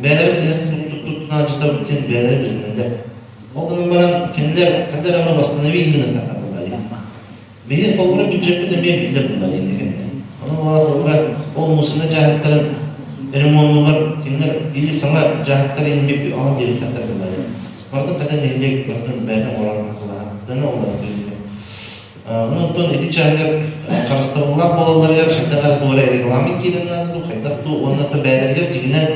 бэйэлэрэ сыһыан туттутунан алдьатабыт диэн бэйэлэрэ билинэллэр. Ол гынан баран, кинилэр ханна эрэ ону восстановить гына диэн. Биһи холобура бюджеппит эмиэ биллэр буолла диэн кэннэ. Ону холобура ол мусорнай дьаһахтарын ремоннугар кинилэр или саҥа дьаһахтары инбип алан биэриэхтэр буолла диэн. Бардым кэтэн нэһилиэк барытын бэйэтин оҥорон атылаһан дана олорон тиийдим. Онон ити чааһыгар харыстабыллаах буолалларыгар хайдах эрэ туора регламент киирэн наада дуу, хайдах дуу уонна то бэйэлэригэр дьиҥинэн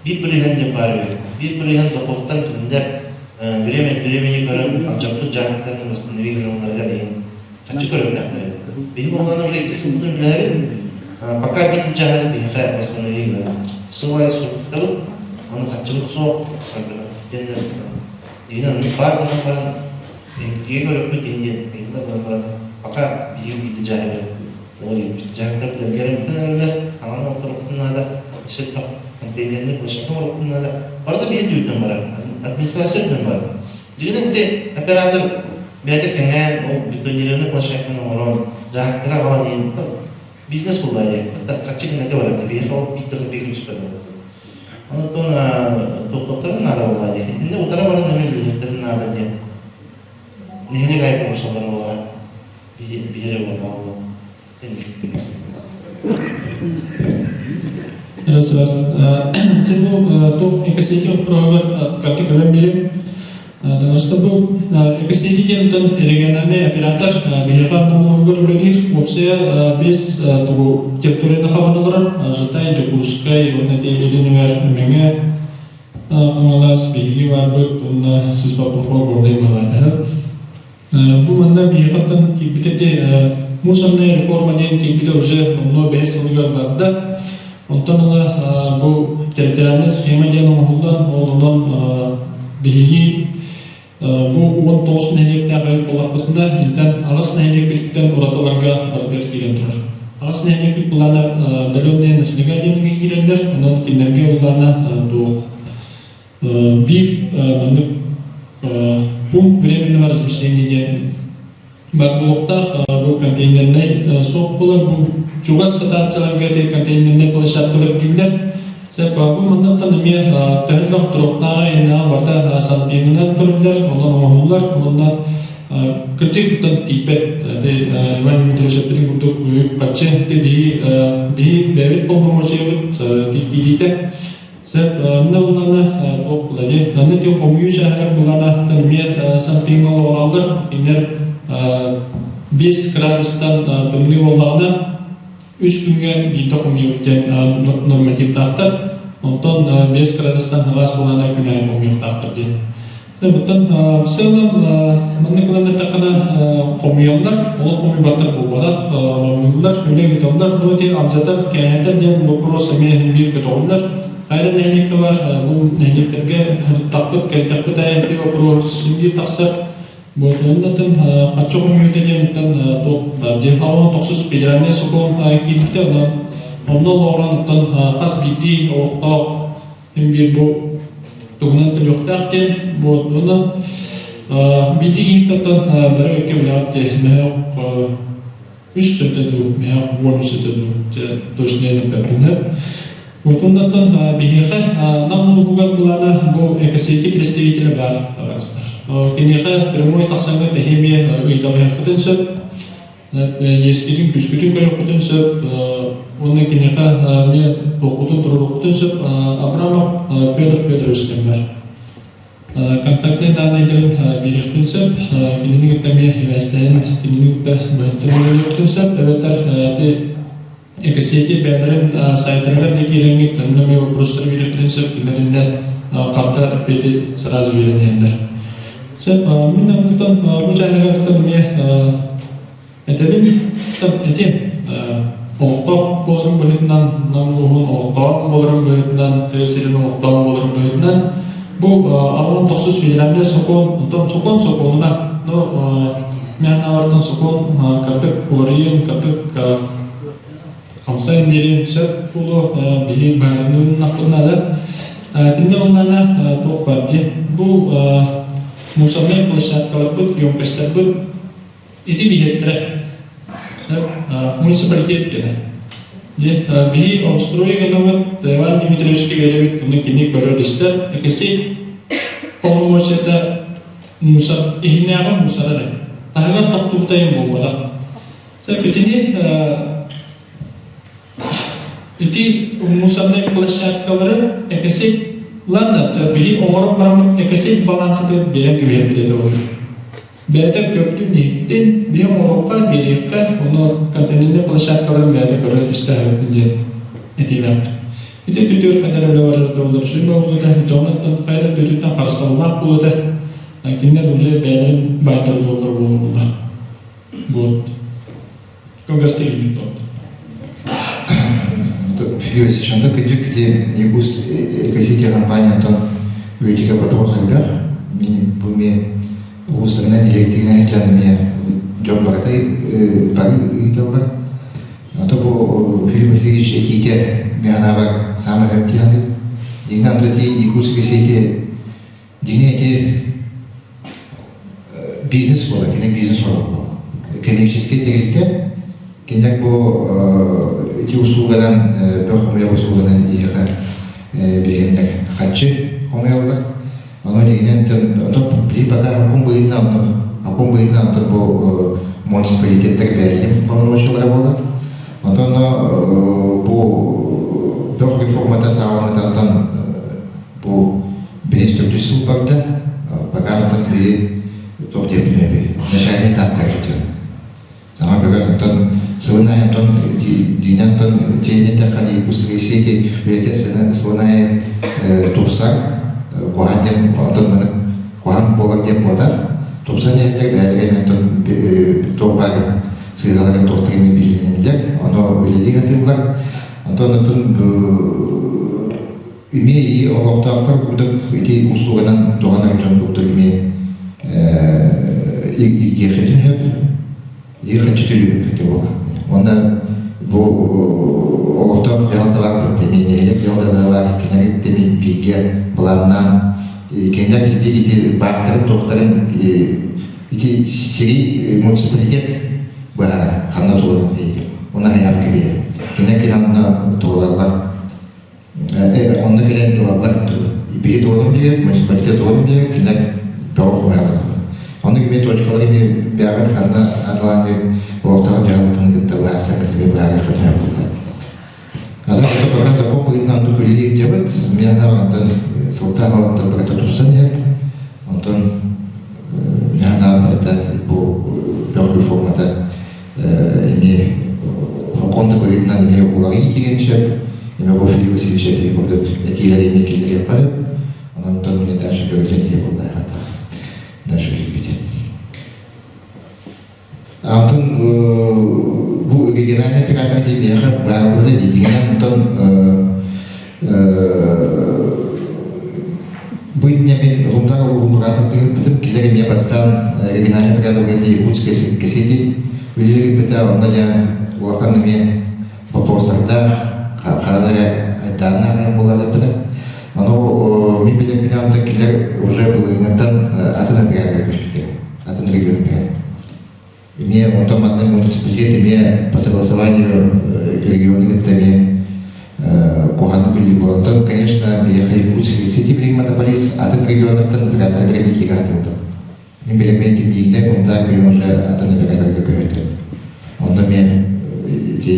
биир бырыһыан диэн баар үһү. Биир бырыһыан дохуоттан кинилэр время от времени көрөн алдьаппыт дьаһахтарын восстановить гыналларыгар иһин хаччы көрүөхтээхтэр эбит. Биһи буоллаҕына уже икки сылбытын үлэлээбит, пока биир дьаһары биһиэхэ восстановить гынар. Сыл аайы суруктарыт, аны хаччыбыт суох, диэннэр иһин оннук баар гынан баран киһи көрөппүт диэн диэн ыйытта гынан баран пока биһиги биирдэ дьаһайар ол дьаһайдар дэлгэрэмтэн эрэллэр хаҥан оҥоруохпун наада сөптөөх контейнерный площадка оҥоруохпун наада барыта биһи үрдүнэн барар администрация үрдүнэн барар дьиҥинэн ити оператор бэйэтэ кэҥээн ол бетонированный площадканы оҥорон дьаһахтары аҕалан иһин бизнес буолла диэн хаччы гыннарга барар биһиэхэ ол биир да копейка түспэт буолбут. Онтон тохтохторун наада буолла диэн. Итиннэ утара баран эмиэ үлэлиэхтэрин наада диэн. Нэһилиэк айы оҥорсоллор буолара биһири буолла. Раз, раз. Бу туох экосети боппуруоһугар картик көмөн биэриэм. Донорство бу экосети диэн региональный оператор биһиэхэ аннаммыгар үлэлиир. Уопсайа биэс тугу территорияны хабан олорор. Жатай, Дьокуускай уонна ити Илин Эҥэр Мэҥэ Хаҥалас биһиги барбыт уонна Сыспаппыхо Горнай быһаатаһы. Бу манна биһиэхэттэн киирбитэ ити мусорная реформа диэн киирбитэ уже номнуо бэһис сылыгар барда. Онтон ыла бу территориальная схема диэн оҥоһуллан, ол онон биһиги бу 19 нэһилиэктээх эбит буоллахпытына, интэн аҕыс нэһилиэкпититтэн уратыларга барытыгар киирэн турар. Аҕыс нэһилиэкпит былаана отдаленные населения диэҥҥэ киирэллэр, онон кинилэргэ былаана туох биир маннык пункт временного размещения диэн бар буолуохтаах. Бу контейнернай суох буолар. Бу чугас сатааччыларга ити контейнернай площадкалар дииллэр. Сөп, бу маннаттан эмиэ төһөлөөх туруохтааҕа иннэҕэ барыта санпиҥынан көрүллэр, онон оҥоһуллар уонна Кырдьык оттон тиийбэт. Ити Иван Дмитриевич эппитин курдук үп-харчы ити биһи биһи бэйэбит полномочиябыт тиийиитэ. Сөп, онно буллаҕына туох буолла дии. Манна ити хомуйуу чааһыгар буллаҕына эмиэ Санпиҥҥа олоҕураллар. Кинилэр 5 градустан тымныы буоллаҕына үс күҥҥэ биирдэ хомуйуох диэн нормативтаахтар. Онтон 5 градустан сылаас буоллаҕына күн аайы хомуйуохтаахтар диэн. Оттон в целом маннык ылан эттэххинэ хомуйаллар, олох хомуйбаттар буолбатах, хомуйуллар, үлэ ыыталлар, но ити алдьатар, кээһэтэр диэн боппуруос эмиэ биир көтөҕүллэр. Хайа да нэһилиэккэ бар, бу нэһилиэктэргэ ырыттахпыт, кэлтэхпит аайы ити боппуруос син биир тахсар. Вот оннатын хаччы хомуйуута диэн туох диэн аҕа тохсус федеральнай сокуон киирбитэ, онон онно олоҕуран оттон хас биирдии олохтоох Мин биир бу тугунан төлүөхтээх диэн вот уонна биирдии киһиттэн бары өккө билэҕит дии мөһөөх үс сөтө дуу мөһөөх уон үс сөтө дуу дьэ точно эппэппин вот уоннаттан биһиэхэ Нам улууһугар былаана бу экосети представителэ баар киниэхэ прямой тахсаҥҥа тэһи эмиэ ыйыталаһыаххытын сөп иэскитин күскүтүн көрүөххүтүн сөп уонна киниэхэ эмиэ туоххутун туруоруоххутун сөп Абрамов Федор Федорович диэн бар контактнай дааннайдарын биэриэхпин сөп кинини кытта эмиэ сибээстэһэн кинини кытта быһаччы үлэлиэхпин сөп эбэтэр ити экосети бэйэлэрин сайтарыгар да киирэҥҥит онно эмиэ вопростары биэриэххитин сөп кинилэринэ харда эппиэти сразу биэрэн иһэллэр сөп мин онтон бу чааһыгар эмиэ этэбин этим олохтоох буоларым быһыытынан Нам улууһун олохтоох буоларым быһыытынан тыа сирин олохтоох буоларым быһыытынан бу аҕыс тохсус федеральнай сокуон онтон сокуон сокуонунан но Мин аҕартан сокуон кырдык уларыйыан, кырдык хамсайан биэриэн сөп буолуо биһи быһаарыныылыннахпытына да. Итиннэ оннана туох бар дии. Бу мусорнай площадкаларбыт, емкостарбыт ити биһиэттэрэ. Муниципалитет диэнэ. Биһи обустрой гынабыт, Иван Дмитриевичка биэрэбит, ону кини көрөр-истэр. Экэси полномочията мусор иһинээҕи мусора эрэ. Таһыгар тохтубутайым буолбатах. Итини ити мусорнай площадкалары экосеть ладно, биһи оҥорон бараммыт экосеть балансытын биэрэн кэбиһэрбит этэ ол. Бэйэтэ көрдүн иһиттин, биһи оҥоруохха, биэриэххэ, ону контейнернай площадкаларын бэйэтэ көрө истээбиппин диэн этиилээх. Ити түтүөр хайдар үлэ барар доллар сүн буолбута, дьонуттан хайда түтүттэн харысталлаах буолута, кинилэр уже бэйэлэрин баайдар доллар буолулла. Вот. Кылгастык илмит тот. Федосич, онто кырдьык ити Якутск экосити компания онтон үлэтигэ вопрос элбэх. Мин бу эмиэ улуустарынан электринэн дьон эмиэ дьон барыта бары ыыталлар. Ото бу Филипп Васильевич этиитэ мин санаабар саамай өптөөх саныыр. Дьиҥинэн онто ити Якутск экосити дьиҥэ ити бизнес буолар, кини бизнес буолар. Коммерческай тэрилтэ кинилэр бу ити услуганан бөх хомуйар услуганан иһиэхэ биһигиннэр харчы хомуйаллар. Ону дьиҥинэн топ били пока хакун быһыытынан хакун быһыытынан бу муниципалитеттар бэйэлэрин полномочиялара буолар. Онтон бу бөх реформата саҕаламмытыттан бу бэһис төрдүс сыл барда. Пока онтон биһи туох диэбин начальный этапка кэлдим. Саҥа көрөн онтон сылын аайы онтон дьиҥинэн онтон дьиэни эттэххэ Якутская сети үлэтэ сылын аайы тупсар куһаҕан диэн онтон маны куһаҕан буолар диэн буолар тупсан иһэттэр бэйэлэрэ эмиэ онтон туох баар сыыһаларын туохтарын эмиэ билинэллэр ону үлэлии сатыыллар онтон онтон эмиэ и олохтоохтор курдук ити услуганан туһанар дьон курдук эмиэ ирдиэххитин сөп иэххиччи түлүөххүтэ буолар уонна бу олохтоох дьаһалталарбыт эмиэ нэһилиэк дьаһалталара кинилэр эмиэ бииргэ былааннаан кинилэр биир ити баахтарын туохтарын ити сири муниципалитет быһаарар ханна туолуох уна хайаан кэбиһэр кинилэр кэлэн онно туолаллар Онно кэлэн ылаллар биһи туолан биэрэр, муниципалитет туолан биэрэр, кинилэр бөҕө хомуйаллар. Ону эмиэ точкалар эмиэ бэйэҕит ханна наадалаан олохтоох дьаһалтаны кытта быһаарсарга эмиэ быһаарыахха сөп буолла. Аны ото пока закон быһыытынан оннук үлэлии илдьэбит. Мин анаан онтон сылтаан ылан барыта тупсан иһэр. Онтон мин анаан барыта бу бөх реформата эмиэ сокуон да быһыытынан эмиэ уларыйыы киириэн сөп. Эмиэ бу Филипп Васильевич эбии курдук этиилэри эмиэ киллэриэххэ сөп. Онон онтон мин дальше көрүллэн иһиэ буолла дальше киирбит. Антон бу региональный оператор диэн биһиэхэ бааллыбыта дии. Онтон бу инньэ мин Рунтар улууһун оператордыы ыыппытым. Кинилэр эмиэ бастаан региональный оператор Якутская сети үлэлии ыыппыта. Онно дьэ улахан эмиэ вопростардаах, хара эрэ айдааннаах айан буолан ыыппыта. Ону мин билэрбинэн онтон кинилэр уже былырыыҥҥыттан атын операторга көспүттэр. Атын регионга. Эмиэ онтон манна муниципалитет эмиэ по согласованию регионы кытта эмиэ куһаҕан билии буолан. Онтон, конечно, биһиэхэ Якутский сети билигин монополист атын регионнартан оператордар эмиэ киирэ сатыыллар. Мин билэммин тимнииннэ Кунтаак билим уже атын операторга көһөрдүм. Онно эмиэ ити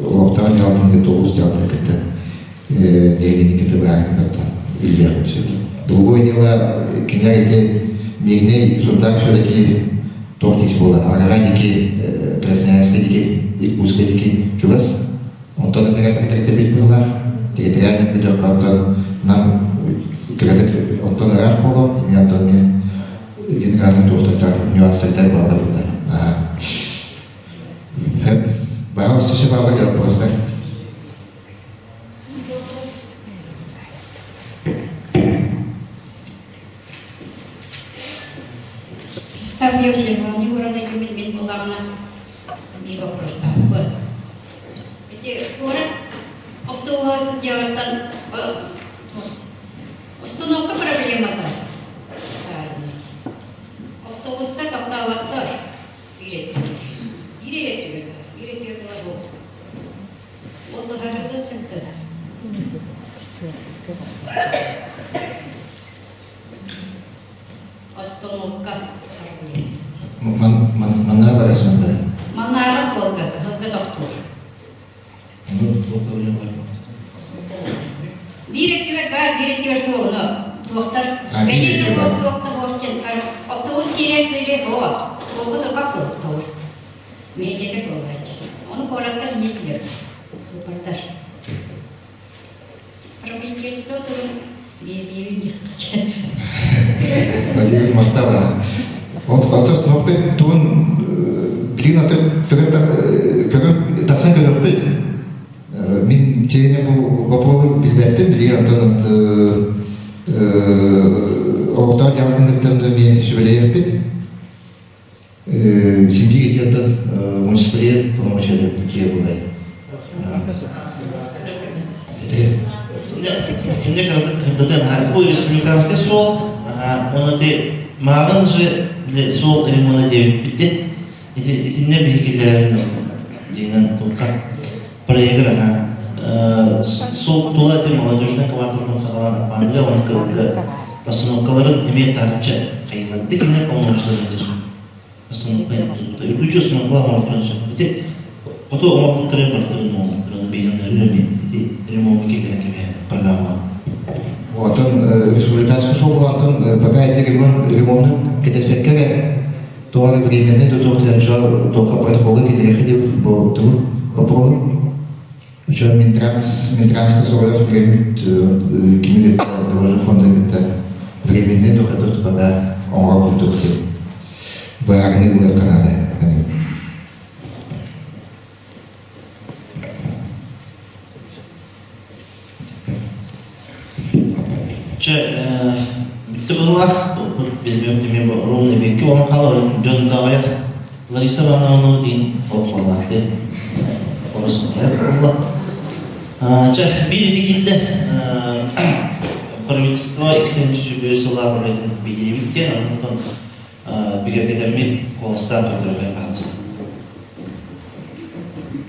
олохтоох дьаһалтаны кытта улуус дьаһалтатын кытта нэһилиэнньэни кытта быһаарыы кытта үлэлиэхпин сөп. Другое дело, кинилэр ити Мирнэй Сунтаар все-таки туох диэки буолла, Араҕа диэки, Красноярскай диэки, Иркутскай диэки чугас. Онтон оператор тэрилтэбит быһыылаах, территориальный күдэх онтон нам кыратык онтон ыраах буолуо, эмиэ онтон эмиэ генеральный туохтардар нюанстардар буолаллар. Пожалуйста, все вопросы. Став Евсеевна, урана юмин мин буламна биир вопростаахпын. Ити куорат автобуһа сылдьаҕыттан установка проблемата Автобустар таптаабаттар биир өттүгэр. Биир өттүгэр, биир өттүгэр буолар Ол быһаарыллыан сөптөөх. Остановка Манна бара сылдьар. Маннааҕы суолга кыһылга тохтуур. Биир өттүгэр баар, биир өттүгэр суоҕуну туохтар бэлиэ туох да буох диэн автобус киирэр сири буо суолга турбат автобус. Мэйдэтэ буолааччы. Ону куораттар инньэ килэр суппардар. Правительство тылын биэриэбин диэххэ. Владимир махтал. Онтон сноппы тугун билигин аты көрөн тахсан көрүөхпүт. Мин чэйне бу вопроһу билбэппин билигин онтон олохтоох дьаһалтыныттан да эмиэ сүбэлэһиэхпит. Сибиир итиэнтэн муниципалитет полномочия киэ булай. Инде кырдатым бу республиканский суол, оны ти мааҕын же суол ремонта диэбиппит итиннэ биһикилэрин диинен тутка проегыр аха суол тула ти молодежный кварталдан саҕалаан аппааныга оны кылга постановкаларын эмиэ таарычча хайылларды кинилэр полномочия постановка үргүчү установкалаах оҥортон сөп ити хоту оҥорбуттары барытын оҥорбуттарын биһиэннэрин эмиэ ити ремонт киллэрэн кэбиһэн программа Оттон республиканский суол онтон пока эти ремонт ремонту кэтэспэккэ эрэ тоҕо временный тутуох туохха протоколга киллэриэххэ диэбит бу тугу боппуруоһу Учуон Минтранс, Минтранска соҕурах бүрэммит кими кытта дорожный фонда кытта временный духа тутпада оҥоро курдук диэн быһаарыныы ылыахха наада. Чэ, бүттэ быһылаах, билбэм эмиэ ровно эбиэккэ уон хаалар дьон даҕайах Лариса Ивановна диин олоххолаахты орус буолла. Чэ, биир ити киирдэ правительство иккинчи сүбүө сылаах үлэтин биһириибит диэн, онтон бигэргэтэммит куоластаан көрдөрөкөй хаалыста.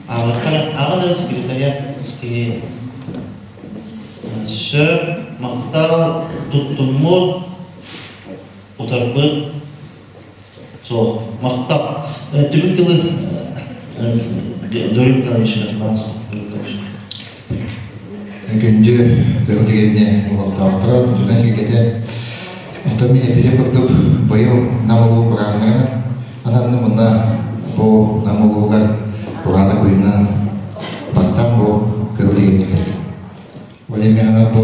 Ааҕын эрэ секретаря киһи сөп, махтал, туттуммут. Утарбыт суох. Махтал. Түмүк тылы Гаврил Николаевич Күндү Кыһыл Дегенне олохтоохторо, дьоно сэргэтэ. Онтон мин эппитим курдук, быйыл Нам улуу бырааһынньыгынан ананным уонна бу Нам улууһугар кураанах быһыынан бастаан бу Кыһыл Дегенне кэллим. Ол эмиэ бу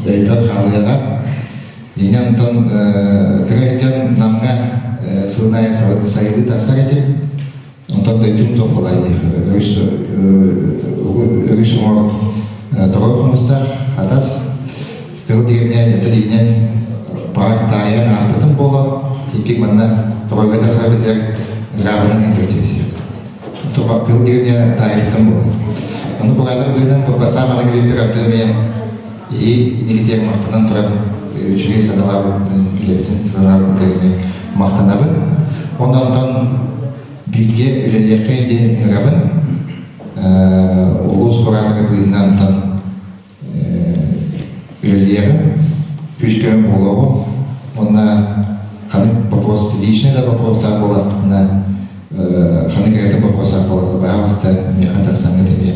өйбөр хаалыаҕа. Дьиҥэ онтон кыра сылдьан Намҥа сылын аайы сайылыы тахсар этим. Онтон дойдум туох өрүс өрүс уҥуор тоҕо хомустаах Хатас кыһыл дигэннээн өтө диинэн баар таайан ааспытым буолан икки манна тоҕойго тахсарбытыгар ыраабынан этибит. Кыһыл дигэннээн таайбытым буолан. Ону бугаатар быынан басаам ана кэлбиппэр аты эмиэ и инигитиэн махтанан туран үчүгэй саналаабыт билэбитин саналаабыт махтанабын. Онон бииргэ үлэлиэххэ диэн ыҥырабын. Улуус кураанага быыһынан үлэлиэҕим, күүс-көмө буолуоҕум. Уонна ханнык вопрос личный да вопростаах буоллахпытына, ханнык эрэ вопростаах буоллахпытына, баһаалыста миэхэ тахсаҥҥыт эмиэ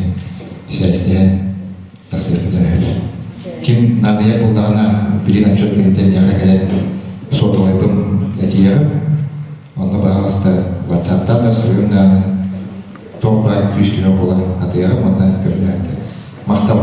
связьтэһэн тахсыахпытын сөп. Ким наадыйар буоллаҕына, билигин отчет кэнниттэн миэхэ кэлэн суотабайбын этиэҕим. Онно баһаалыста WhatsApp-тан да суруйуҥ даҕаны, туох баар күүс-көмө буолан атыйаҕым уонна көмөлөһөттөр. Махтал!